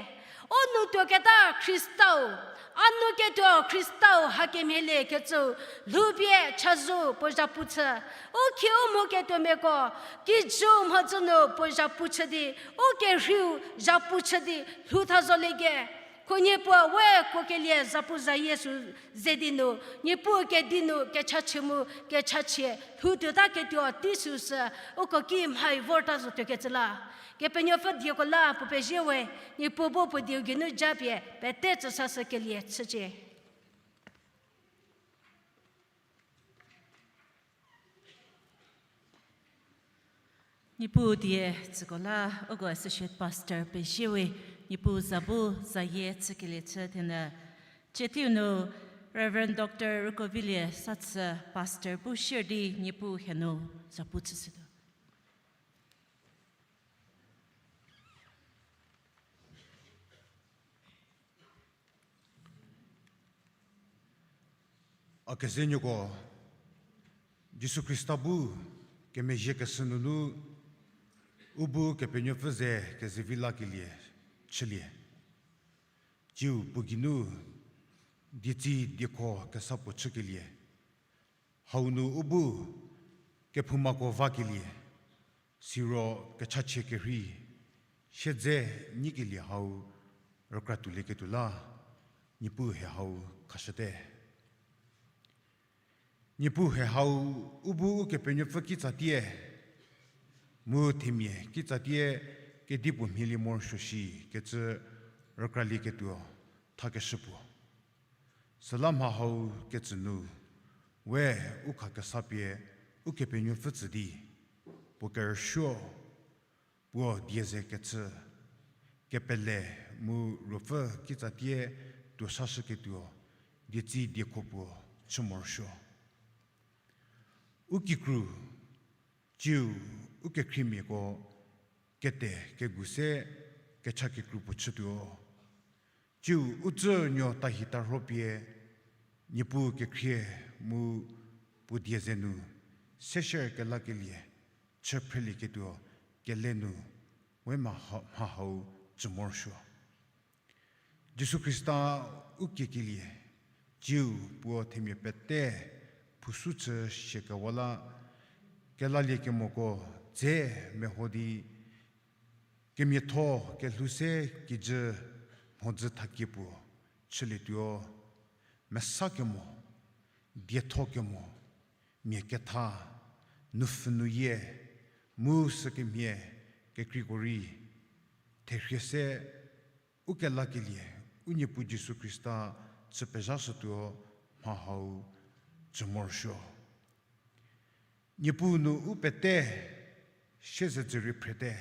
U nou tuoketa Khristau, a nou ketuo Khristau hakemhielie kecüu lhoupie chazou puo zhapu chü. U khiu mho ketuomiako, kijüu mhodzü nu puo zhapu chü di, u kerheiu zhapu chü di lhoutha zolie ge. Khunhie puo we kuokelie zapu zayie sü ze di nu, Niepuu kedi nu kechachie mu kechachie lhou tuota ketuo tei süsü, uko ki mhai vorta zotuokecü la. Kepenuopfü dieko la puo pezie we, Niepuu bu puo dieu geinu japie pete tsüsashükelie chücie. Niepuu die tsüko la, uko associate pastor pezie we, Niepuu za bu zayie chükelie chü thenyü. Chüthiu nu Reverend Doctor Rükovilie Sathü pastor bu share di Niepuu hie nu zapu chüshütuo. A kezenuoko, Jisu Khrista bu kemezhie keshü nunu u bu Kepenuopfü ze kezevi lakelie chülie. Tsiu puo geinu dietsi diekho kesa puo chükelie, hau nu u bu kephoumako vakelie, siro kechachie kerhei siedze nyikelie hau rükra tuolieketuo la, Niepuu hie hau khashüte. Niepuu hie hau u bu Ukepenuopfü kitsatie mu themia kitsatie kedipuo mhielie morosuo shi kecü rükralieketuo thakeshü puo. Süla mha hau ketsü nu, we u khakesa pie Ukepenuopfü tsü di, puo kerüsuo, puo die ze kechü, kepele mu ruopfü kitsatie tuosashüketuo, dietsi diekho puo chü morosuo. U kikru, tsiu u kekhriemiako kete kegu se kecha kikru puo chütuo. Tsiu u tsünuo tahi tarho pie, Niepuu kekhrie mu puo die ze nu, sesher kelakelie, chü phrelieketuo, kele nu, we mha ha-, mha hau tsü morosuo. Jisu Khrista u kiekelie, tsiu puo themia pete phusu chü shiekewa la, kelaliekemoko dze meho di, kemiatho kelhou se kijü mhodzü thakie puo chülietuo, mesa kemo, dietho kemo, mia ketha, nupfhü nuyie, mu sükemhie kekreiko rei, therhie se u kelakelie, u Niepuu Jisu Khrista chü pezhashütuo mha hau tsü morosuo. Niepuu nu u pete siezedzürie phrete,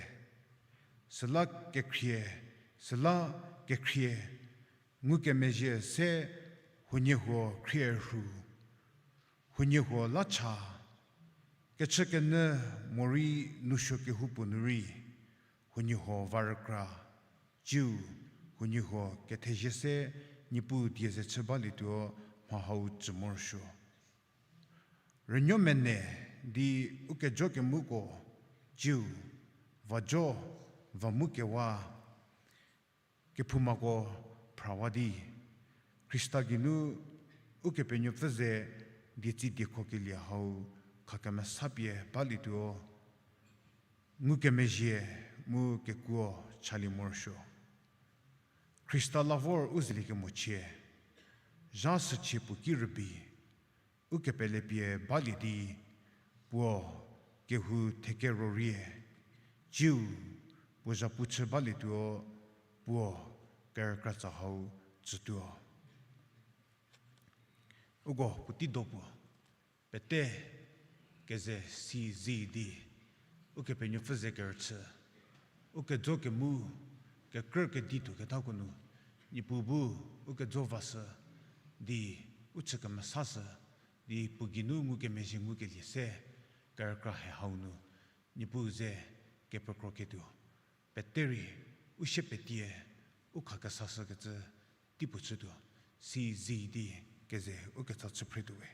süla kekhrie, süla kekhrie, ngukemezhie se huoniehuo khrie rhu, huoniehuo la cha, kechükenyü morei nousuo kehoupuo nu rei, huoniehuo va rükra, tsiu, huoniehuo kethezie se Niepuu die ze chü balietuo mha hau tsü morosuo. Rünuo mene di u kejo kemuko, tsiu, va jo, va mu kewa, kephoumako phrawa di, Khrista geinu Ukepenuopfü ze dietsi diekho kelie hau khakemesa pie balietuo, ngukemezhie mu kekuo chalie morosuo. Khrista la vor u zelie kemochie, zha süchie puo ki rübei, u kepele pie balie di, puo kehou thekero rie, tsiu, puo zhapu chü balietuo, puo kerükratsa hau tsütuo. Uko puotei do puo, pete keze si zi di, Ukepenuopfü ze kerüchü, u kejo kemu, kekrü kedi tuoketako nu, Niepuu bu u kejo vashü di, u chü kemesashü di, puo geinu ngukemezhie ngukelie se, kerükra hie hau nu, Niepuu ze kepekroketuo, pete rei, u sie petie, u khakesashü kecü, teipuo chütuo, si zi di keze u ketsa chü phretuo we.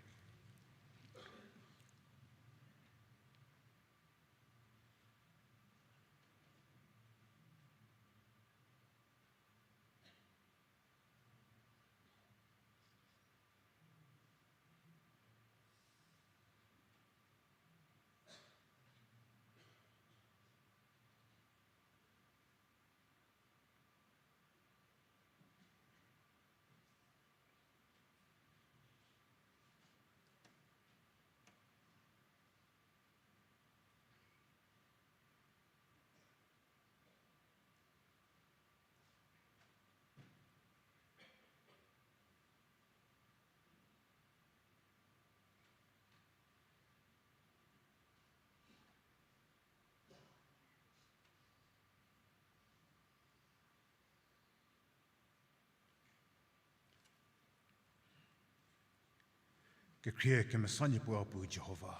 Kekhrie kemesa Niepuu a Puo Jihova,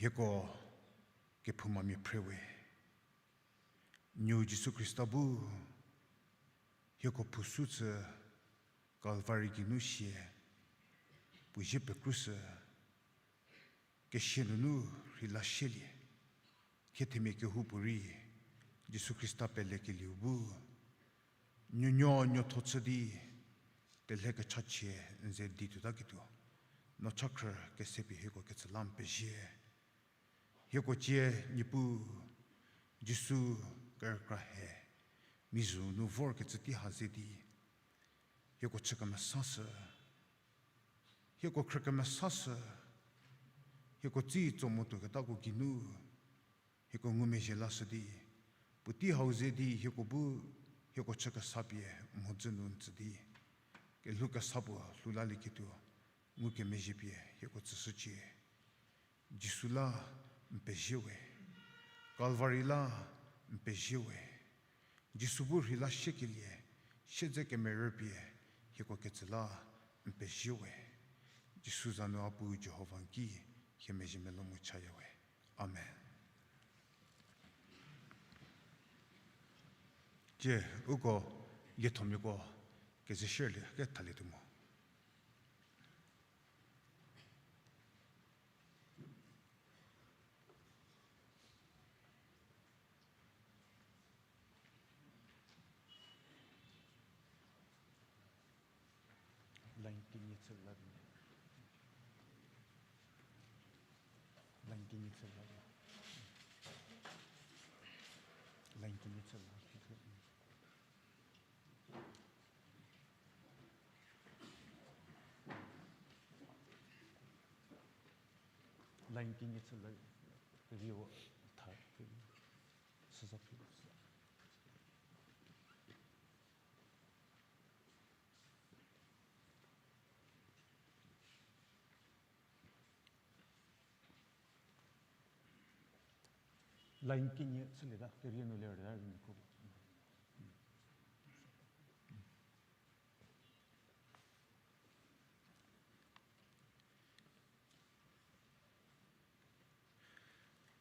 hieko kephoumamia phre we. N Nuou Jisu Khrista bu hieko phusu chü Kalvari geinu sie puo zie pekrushü, kesia nunu rheila shielie. Khie themia kehoupuorei Jisu Khrista pelekelieu bu nuonuo nuotho chü di telhe kechachie n ze di tuotaketuo, no chakhrü kesepie hieko ketsü la n pezie. Hieko cie Niepuu Jisu kerükra he mizhü nu vorkecü tei ha ze di hieko chü kemesashü, hieko khrü kemesashü, hieko tsi tso mo tuoketako geinu hieko ngumezhie lashü di, puotei hau ze di hieko bu hieko chü kesa pie mhodzü nu n tsü di kelhou kesa puo lhou lalieketuo ngukemezhie pie hieko tsüshücie. Jisu la n pezie we, Kalvari la n pezie we, Jisu bu rheila shiekelie siedze kemerü pie hieko ketsü la n pezie we. Jisu za nu a Puo Jihova n ki hie mezhie melou mu chaya we. Amen. Tie, uko liethomiako kezeshierlie kethalietuo mo. Line kenie chü la. Line kenie chü la. Line kenie chü la. Line kenie chü la. Rio tha. Süza phi. Line kenie chülieta, kerie nu ler ta rei miko.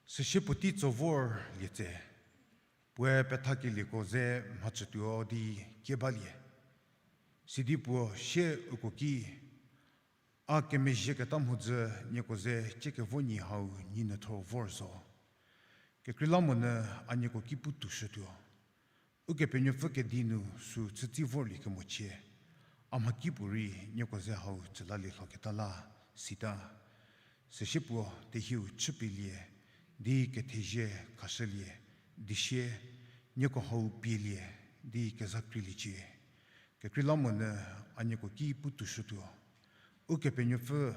Süsie puotei tso vorlie tse, puoe pethakelieko ze mhachütuo di kie balie. Sidi puo sie uko ki, a kemezhieketa mhodzü nieko ze ciekevo nyi hau nyinyüthor vor zo. Kekreilamonyü a nieko ki pu toushütuo. Ukepenuopfü kedi nu sü chütsi vorlie kemochie, a mhakipuorei nieko ze hau tsülalie lhoketa la, sita. Süsie puo tehieu chüpielie di kethezie khashülie, di sie nieko hau pielie di kezakreiliecie. Kekreilamonyü a nieko ki pu toushütuo. Ukepenuopfü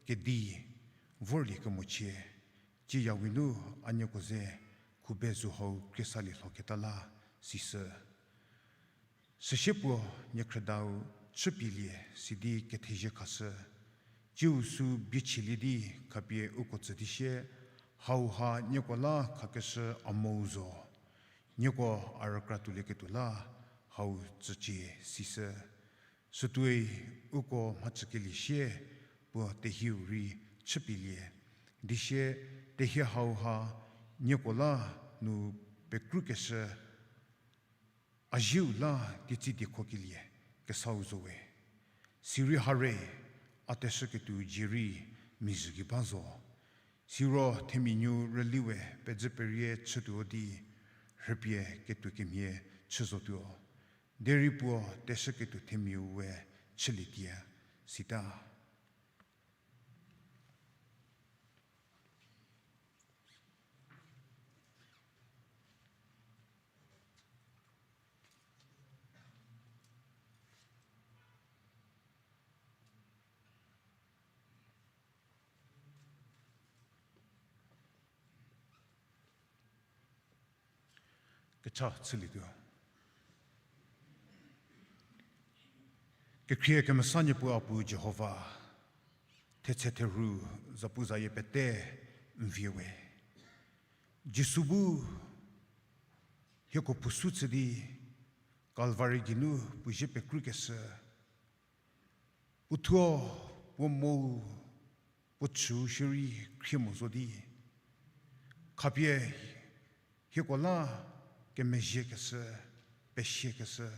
kedi vorlie kemochie, cieyawinu a nieko ze khube zo hau khriesalie lhoketa la, sisü. Süsie puo niekhrüdau chüpielie sidi kethezie khashü, ciu sü biechielie di khapie uko tsü di sie, hauha nieko la khakeshü a mou zo. Nieko a rükra tuolieketuo la hau tsücie, sisü. Sütuoi uko mhachükelie sie puo tehieu rei chüpielie, di sie tehie hauha nieko la nu pekrukeshü a zieu la teitsiedekhokelie kesau zo we. Sirei hare, a teshüketuo dzie rei mizhü gei ba zo. Siro themia nuo rüli we pedzü perie chütuo di rhüpie ketuo kemhie chü zotuo. Derei puo teshüketuo themiau we chülietie, sita. Kecha chülietuo. Kekhrie kemesa Niepuu a Puo Jihova, thetse therhu zapuzayie pete n vie we. Jisu bu hieko phusu chü di Kalvari geinu puo zie pekrukeshü, puothuo puo mo, puo chüu shierei khrie mo zo di, khapie hieko la kemezhiekeshü, pesiekeshü,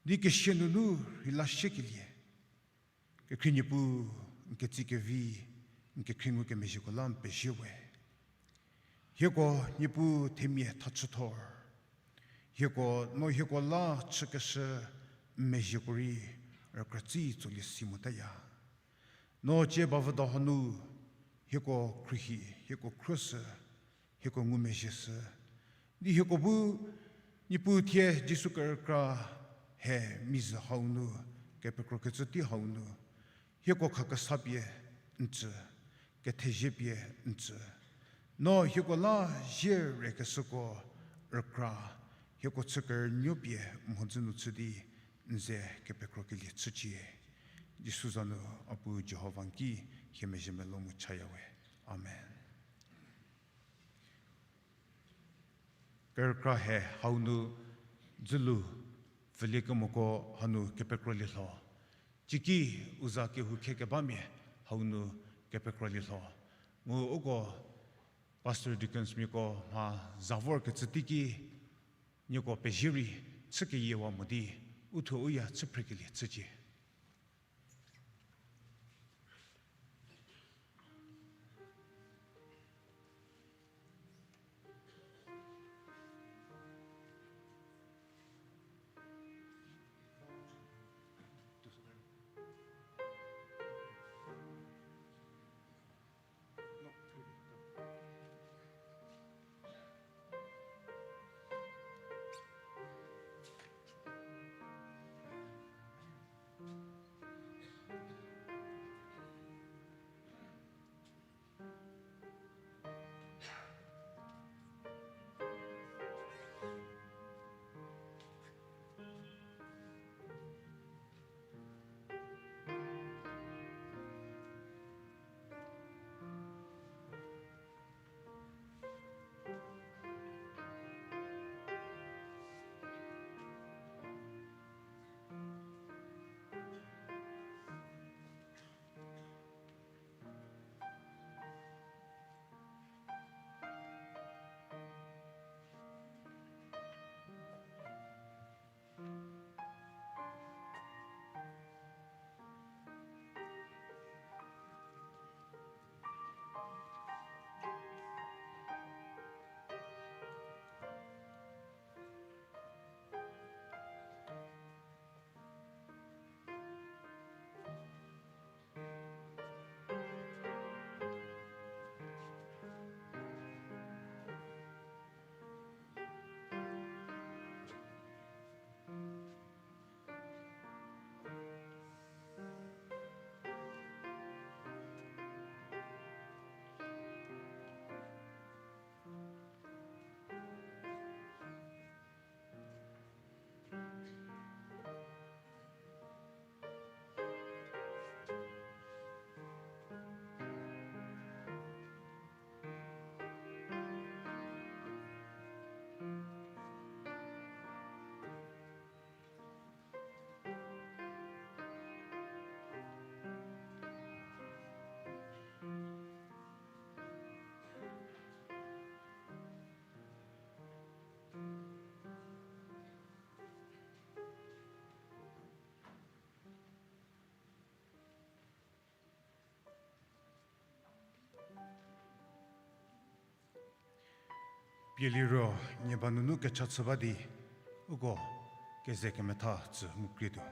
di kesia nunu rheila shiekelie, kekhrie Niepuu, n ketsie kevi, n kekhrie ngukemezhieko la n pezie we. Hieko Niepuu themia thachüthor, hieko no hieko la chükeshü n mezhieko rei rükra tsi tsolie si motaya. No cie bavüdo hanu, hieko khruohi, hieko khruoshü, hieko ngumezhieshü, di hieko bu Niepuu thie Jisu kerükra he mizü hau nu, kepekrokecü tei hau nu, hieko khakesa pie n tsü, kethezie pie n tsü. No hieko la zie rekeshüko rükra, hieko chü kerünuo pie mhodzü nu chü di n ze kepekrokelie chücie. Jisu za nu a Pu Jihova n ki hie mezhie melou mu chaya we. Amen. Kerükra he hau nu dzülu pfüliekemoko hanu kepekrolie lho. Ciki u za kehou khekebamia hau nu kepekrolie lho. Mu uko pastor, deacons miako mha za vorkecü teiki nieko pezie rei chü keyiewa mo di u thuo u ya chü phrekelie chücie. Pie liro nie ba nunu kecha chü ba di, uko keze kemetha tsü mu krietuo.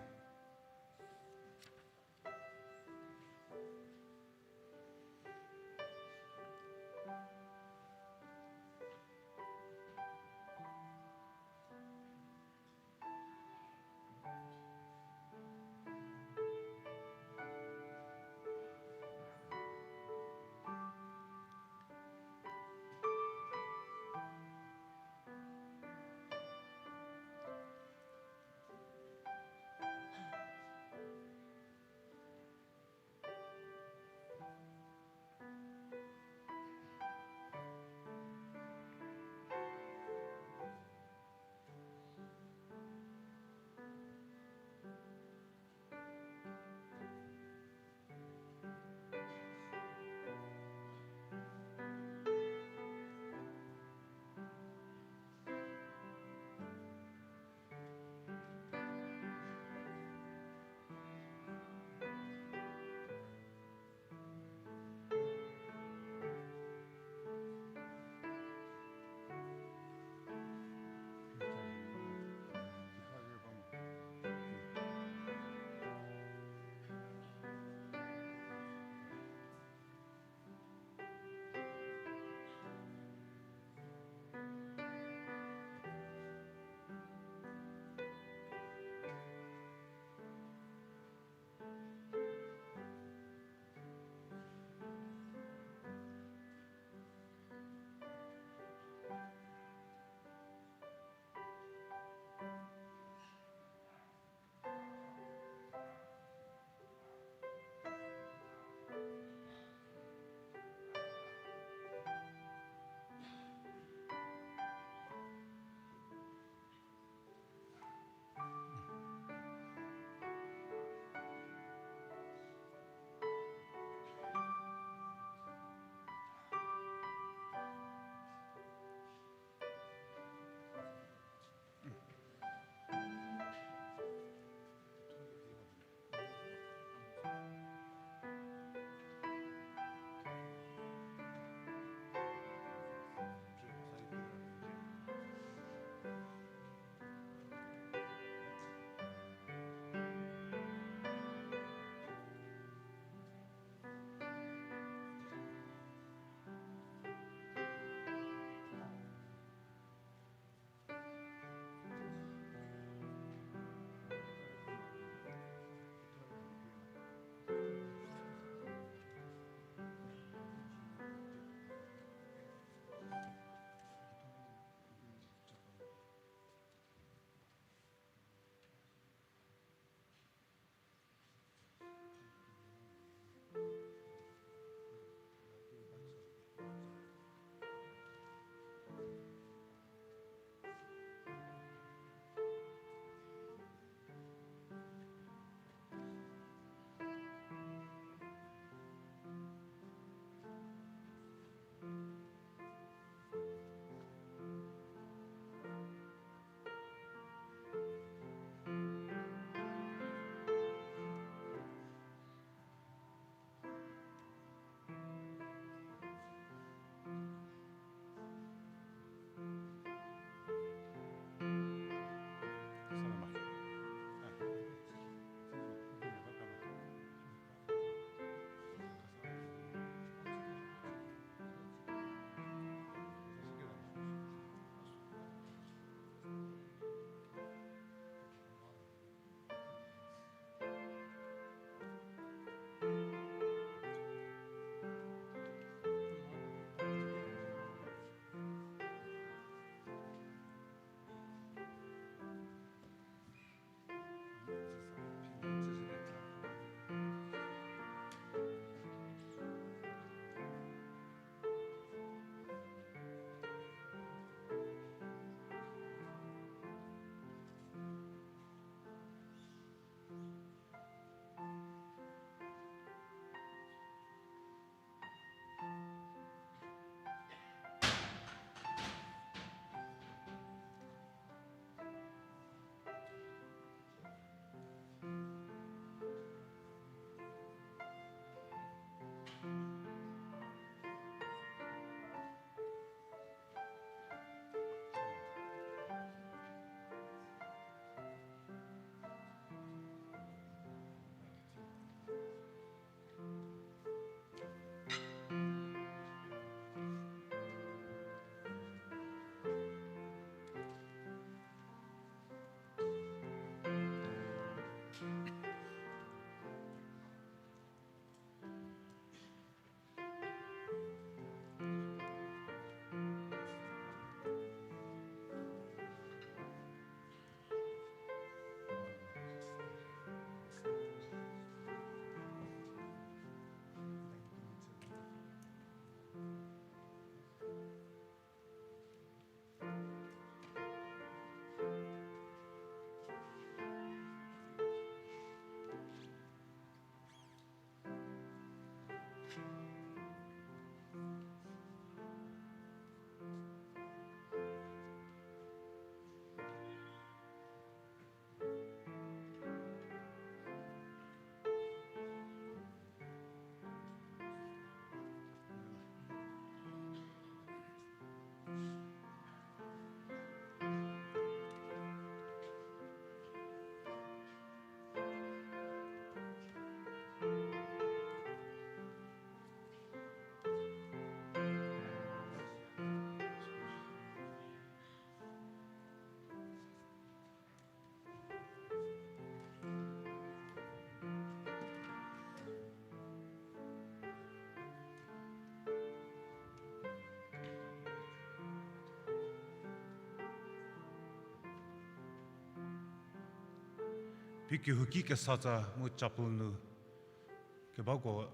Phi kehouki kesatsa mu chapel nu kebako.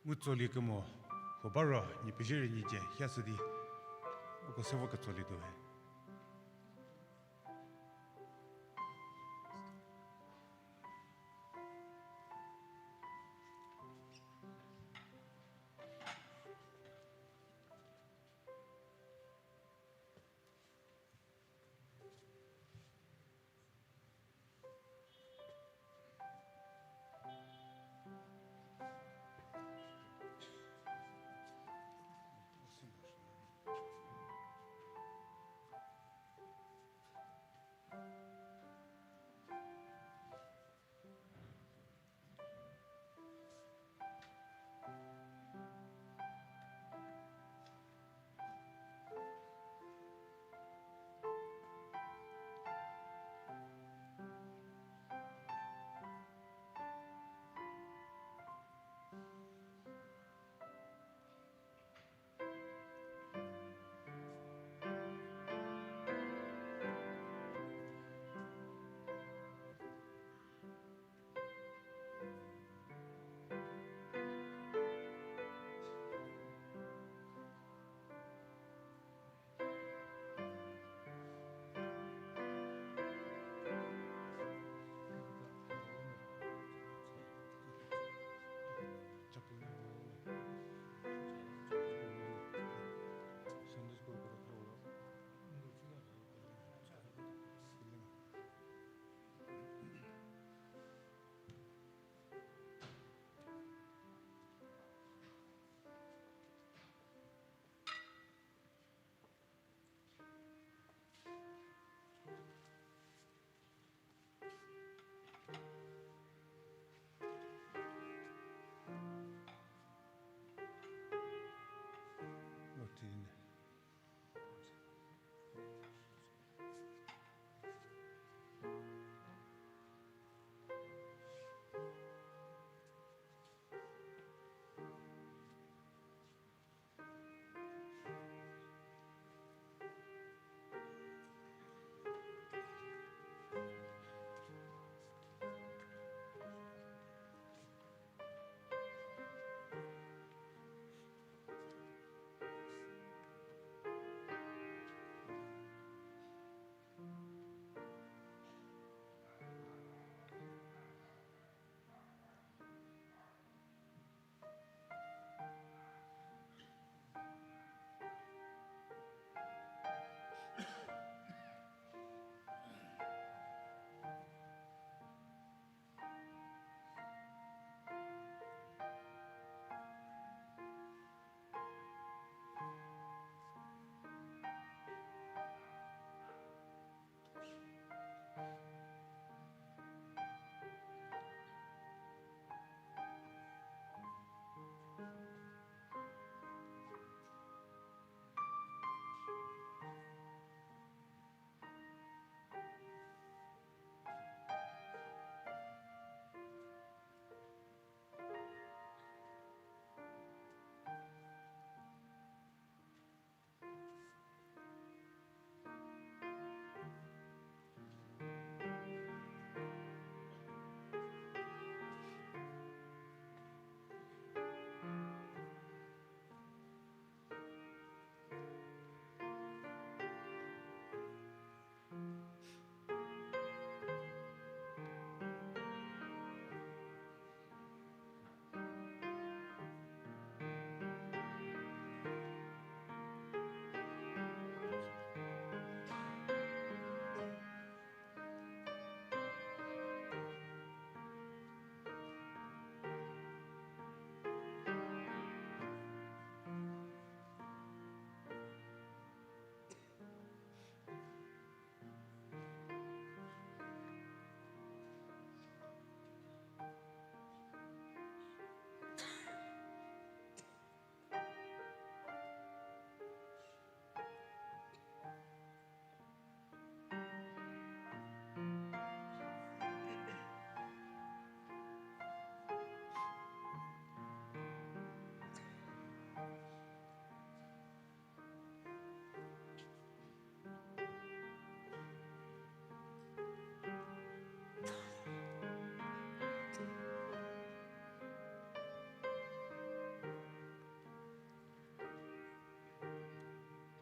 Mu tsolie kemo, huo ba ro nie pezie rei nie dzie hie shü di, uko se vo ketsolietuo he.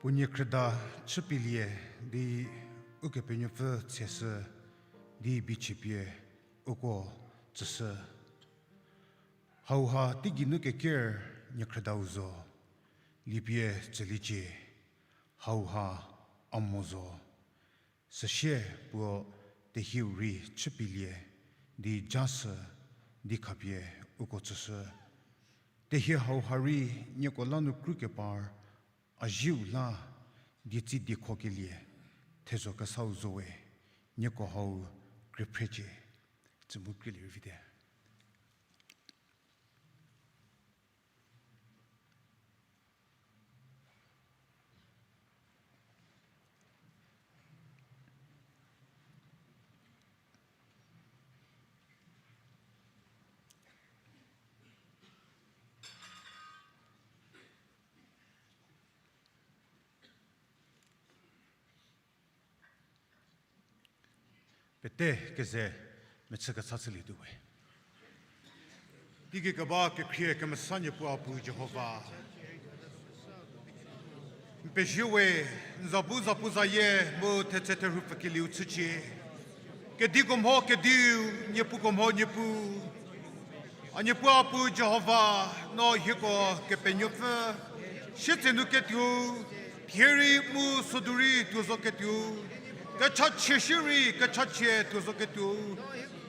Puo niekhrüda chüpielie di Ukepenuopfü tseshü di bichipie uko tsüshü. Hauha teigei nu keker niekhrüdau zo, lipie tsüliecie, hauha a mo zo. Süsie puo tehieu rei chüpielie di jashü di khapie uko tsüshü. Tehie hauha rei nieko la nu krükepar a zieu la dietsi diekhokelie thezho kesau zo we, nieko hau krie phrecie. Tsümu krielie rei vite. Pete keze mechü kecha chülietuo we. Teigei keba kekhrie kemesa Niepuu a Puu Jihova, n pezie we, n za bu zapuzayie mu thetse therhu pfükelieu chücie. Kediko mho Kediu, niepuko mho Niepuu. A Niepuu a Puu Jihova, no hieko Kepenuopfü, sietsenu ketuo, thie rei mu sodu rei tuo zo ketuo, kechachie shierei kechachie tuo zo ketuo,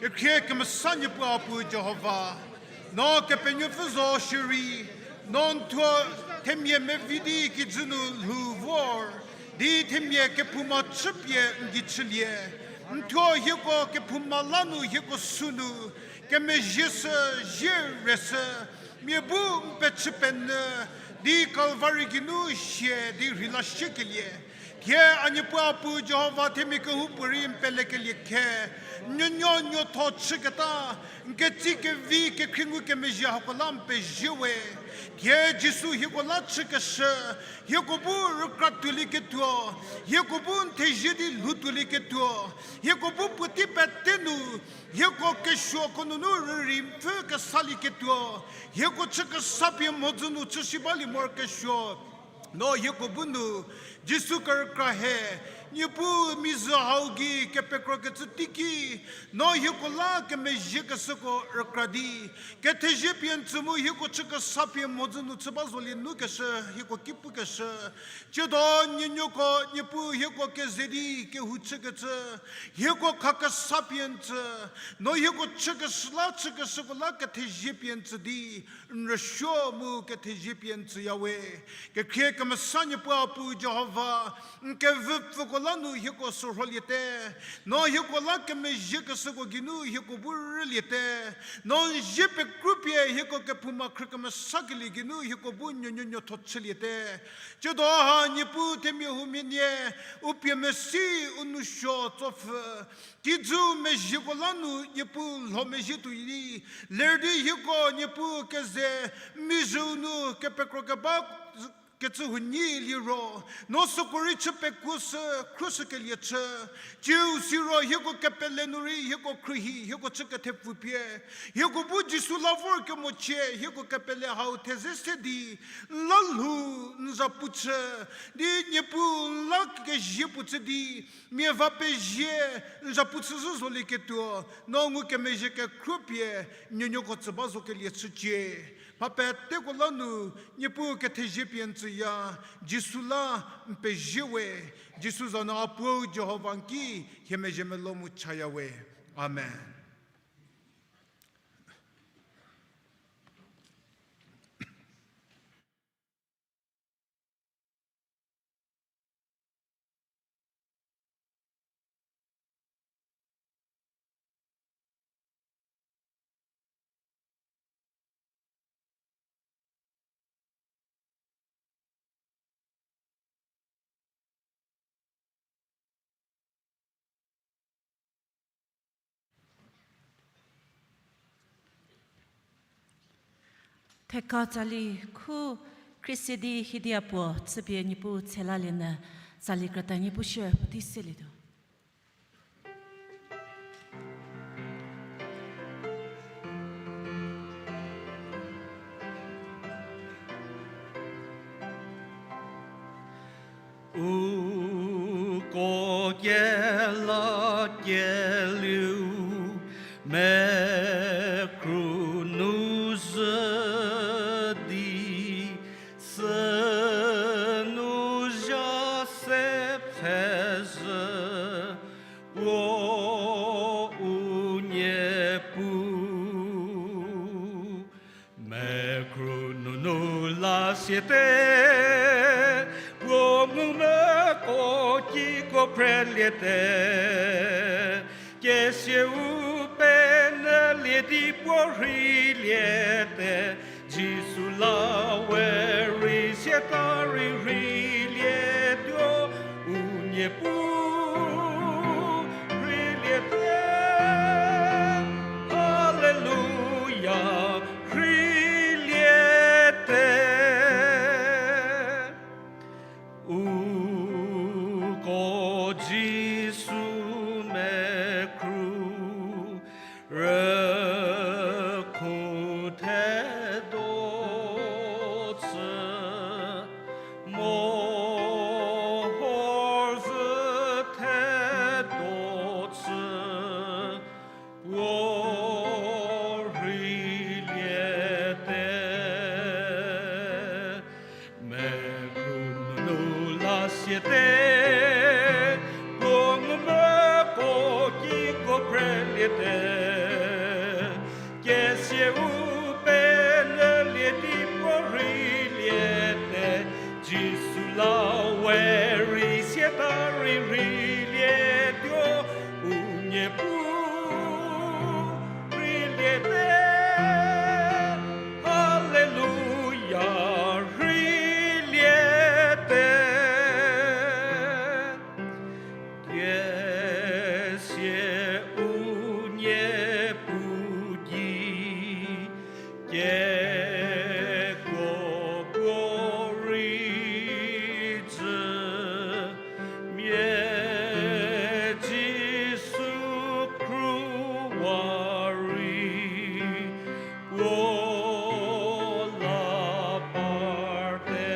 kekhrie kemesa Niepuu a Puu Jihova, no Kepenuopfü zo shierei, no n thuo themia mevi di kijü nu lhou vor di themia kephouma chüpie n gei chülie. N thuo hieko kephouma la nu hieko sünu kemezhie shü, zie re shü, mia bu n pechü penyü di Kalvari geinu sie di rheila shiekelie. Thie a Niepuu a Puu Jihova, themia kehoupuorei n pelekelie khe, n nuonuo nuotho chüketa, n ketsie kevi kekhrie ngukemezhie hako la n pezie we. Thie Jisu hieko la chükeshü, hieko bu rükra tuolieketuo, hieko bu n thezie di lhou tuolieketuo, hieko bu puotei pete nu, hieko kesuoko nunu rürei n pfü kesalieketuo, hieko chü kesa pie mhodzü nu chü si balie morokesuo. No hieko bu nu, Jisu kerükra he, Niepuu mizü hau gei kepekrokecü teiki, no hieko la kemezhiekeshüko rükra di, kethezie pie n tsü mu hieko chü kesa pie mhodzü nu chü ba zolie nukeshü, hieko ki pukeshü. Tsiedo nuonuoko Niepuu hieko keze di kehou chükecü, hieko kha kesa pie n tsü, no hieko chükeshü la chükeshüko la kethezie pie n tsü di, n rüsuo mu kethezie pie n tsüya we. Kekhrie kemesa Niepuu a Puu Jihova, n kevüpfüko la nu hieko sürholiete, no hieko la kemezhiekeshüko geinu hieko bu rüliete, no n zie pekru pie hieko kephouma khrü kemesakelie geinu hieko bu nuonuo nuotho chüliete. Tsiedo ha Niepuu themia huomia nie, u pie mesi, u nou suo tsopfü, kijü mezhieko la nu Niepuu lho mezhie tuoi di, ler di hieko Niepuu keze, mizhüu nu kepekro keba kecü huo nyi liro, no süko rei chü pekuoshü, khruoshükelie chü. Tsiu siro hieko kepele nu rei hieko khrühi, hieko chü kethepfu pie, hieko bu Jisu la vorkemochie hieko kepele hau theze se di, n la lhou, n zapu chü di, Niepuu n la kezie puo chü di, mia va pezie, n zapu chü zhü zolieketuo, no ngukemezhie kekhruo pie nuonuoko tsü ba zokelie chücie. Mha peteko la nu Niepuu kethezie pie n tsüya, Jisu la n pezie we, Jisu za nu a Puou Jihova n ki hie mezhie melou mu chaya we. Amen. Theka tsali khu Khriesidi Hidia puo chüpie Niepuu tshelalienu tsali krüta Niepuu shie puotei selietuo. Keliu mekru nu zhü di, sünu zha se pfhezhü, puo u Niepuu. Mekru nunu la siate, puo ngumvüko kiko phreliete. Kesieu penyülie di puo rheiliete, Jisu la we rei siata rei rheilietuo, u Niepuu rheiliete. Haleluya, rheiliete. Uko Jisu mekru rükhu thedo chü, mohor zhü thedo chü, puo rheiliete. Mekru nunu la siate, puo ngumvüko kiko phreliete. Kesieu penyülie di puo rheiliete, Jisu la we rei siata rei rheilietuo, u Niepuu rheiliete. Haleluya, rheiliete. Kesia u Niepuu gei, kekuo puo rei jü, mia Jisu khruwa rei puo la parte.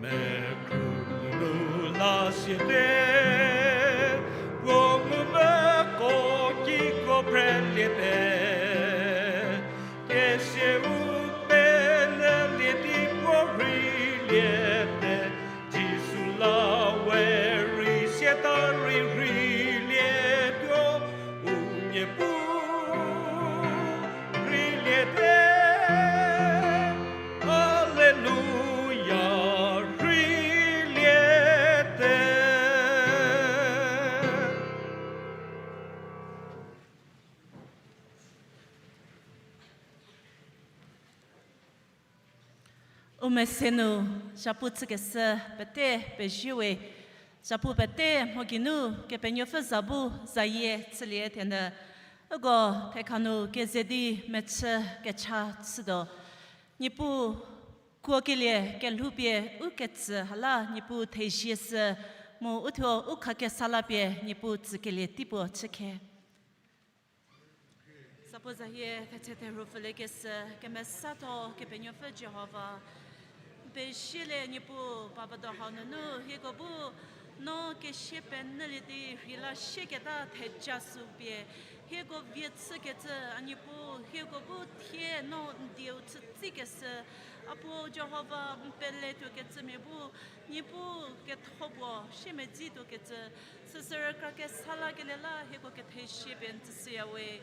Mekru nunu la siate, puo ngumvüko kiko phreliete. Kesieu penyülie di puo rheiliete, Jisu la we rei siata rei rheilietuo, u Niepuu rheiliete. Haleluya, rheiliete. U mese nu, zhapu chükeshü pete pezie we, zhapu pete mho geinu Kepenuopfü za bu zayie chülie thenyü, uko thekha nu keze di mechü kecha chütuo. Niepuu kuokelie kelhoupie u ketsü hala Niepuu thezie shü, mu uthuo u khakesa la pie Niepuu tsükelie teipuo chükhe. Zhapu zayie thetse theru pfüliekeshü, kemesatho Kepenuopfü Jihova. N pezielie Niepuu, bavüdo hau nunu hieko bu no kesia penyülie di rheila sieketa theja sü pie hieko vie chükecü, a Niepuu, hieko bu thie no n dieu chütsikeshü, a Puo Jihova, n peletuokecümia bu Niepuu ketho puo siemedzi tuokecü, süsü rükra kesa lakelie la hieko kethezie pie n tsüshüya we.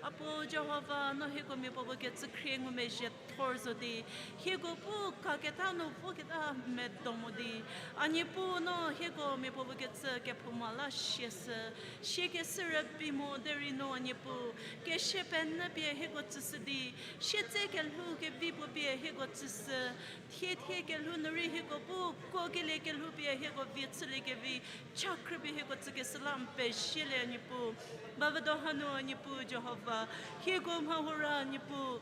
A Puo Jihova, no hieko miapuo bu kecü khrie ngumezhie thor zo di, hieko bu kaketa nu voketa medo mo di, a Niepuu, no hieko miapuo bu kecü kephouma la siashü, siakeshü rübei mo derei no a Niepuu, kesia penyü pie hieko tsüshü di, siedze kelhou kevi puo pie hieko tsüshü, thie thie kelhou nu rei hieko bu kuokelie kelhou pie hieko vie chüliekevi, cha khrüpie hieko tsükeshü la n pezielie a Niepuu. Bavüdo hanu a Niepuu Jihova, hieko mha hura Niepuu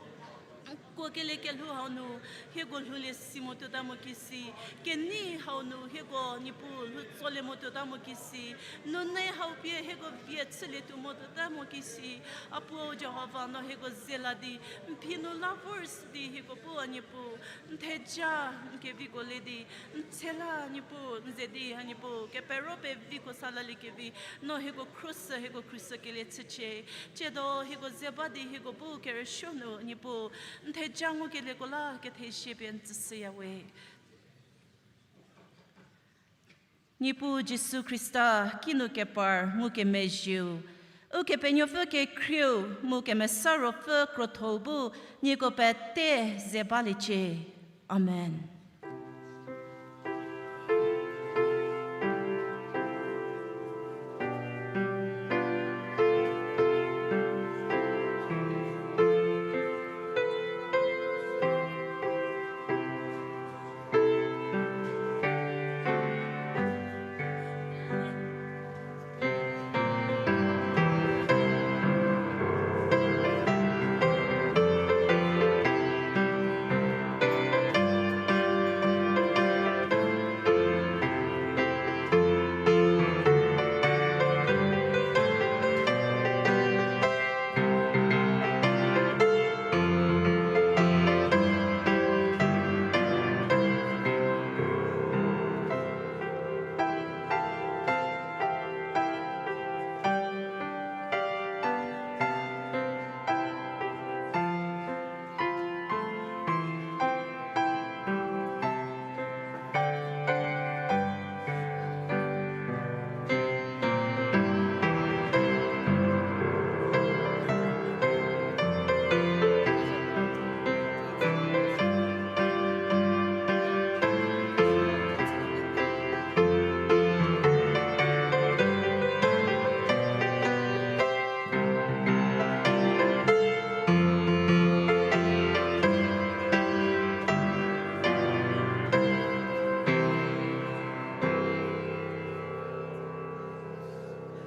Kuo kele kelhou hau nu, hieko lhoulie si mo tuota mo kisi. Kenei hau nu, hieko Niepuu lhou tsolie mo tuota mo kisi. Nunei hau pie hieko vie chülie tuo mo tuota mo kisi. A Puo Jihova, no hieko ze la di, n phi nu la vor si di hieko bu a Niepuu, n theja n keviko le di, n tshe la Niepuu, n ze di ha Niepuu, kepero peviko sa laliekevi, no hieko khrüshü, hieko khrüshükelie chücie. Tsiedo hieko ze ba di hieko bu kerüsuo nu Niepuu, n theja ngukelieko la kethezie pie n tsüshüya we. Niepuu Jisu Khrista, kinu kepar ngukemezhieu, Ukepenuopfü kekhrieu mu Kemesa Ruopfü krotho-u bu nieko pete ze baliecie. Amen.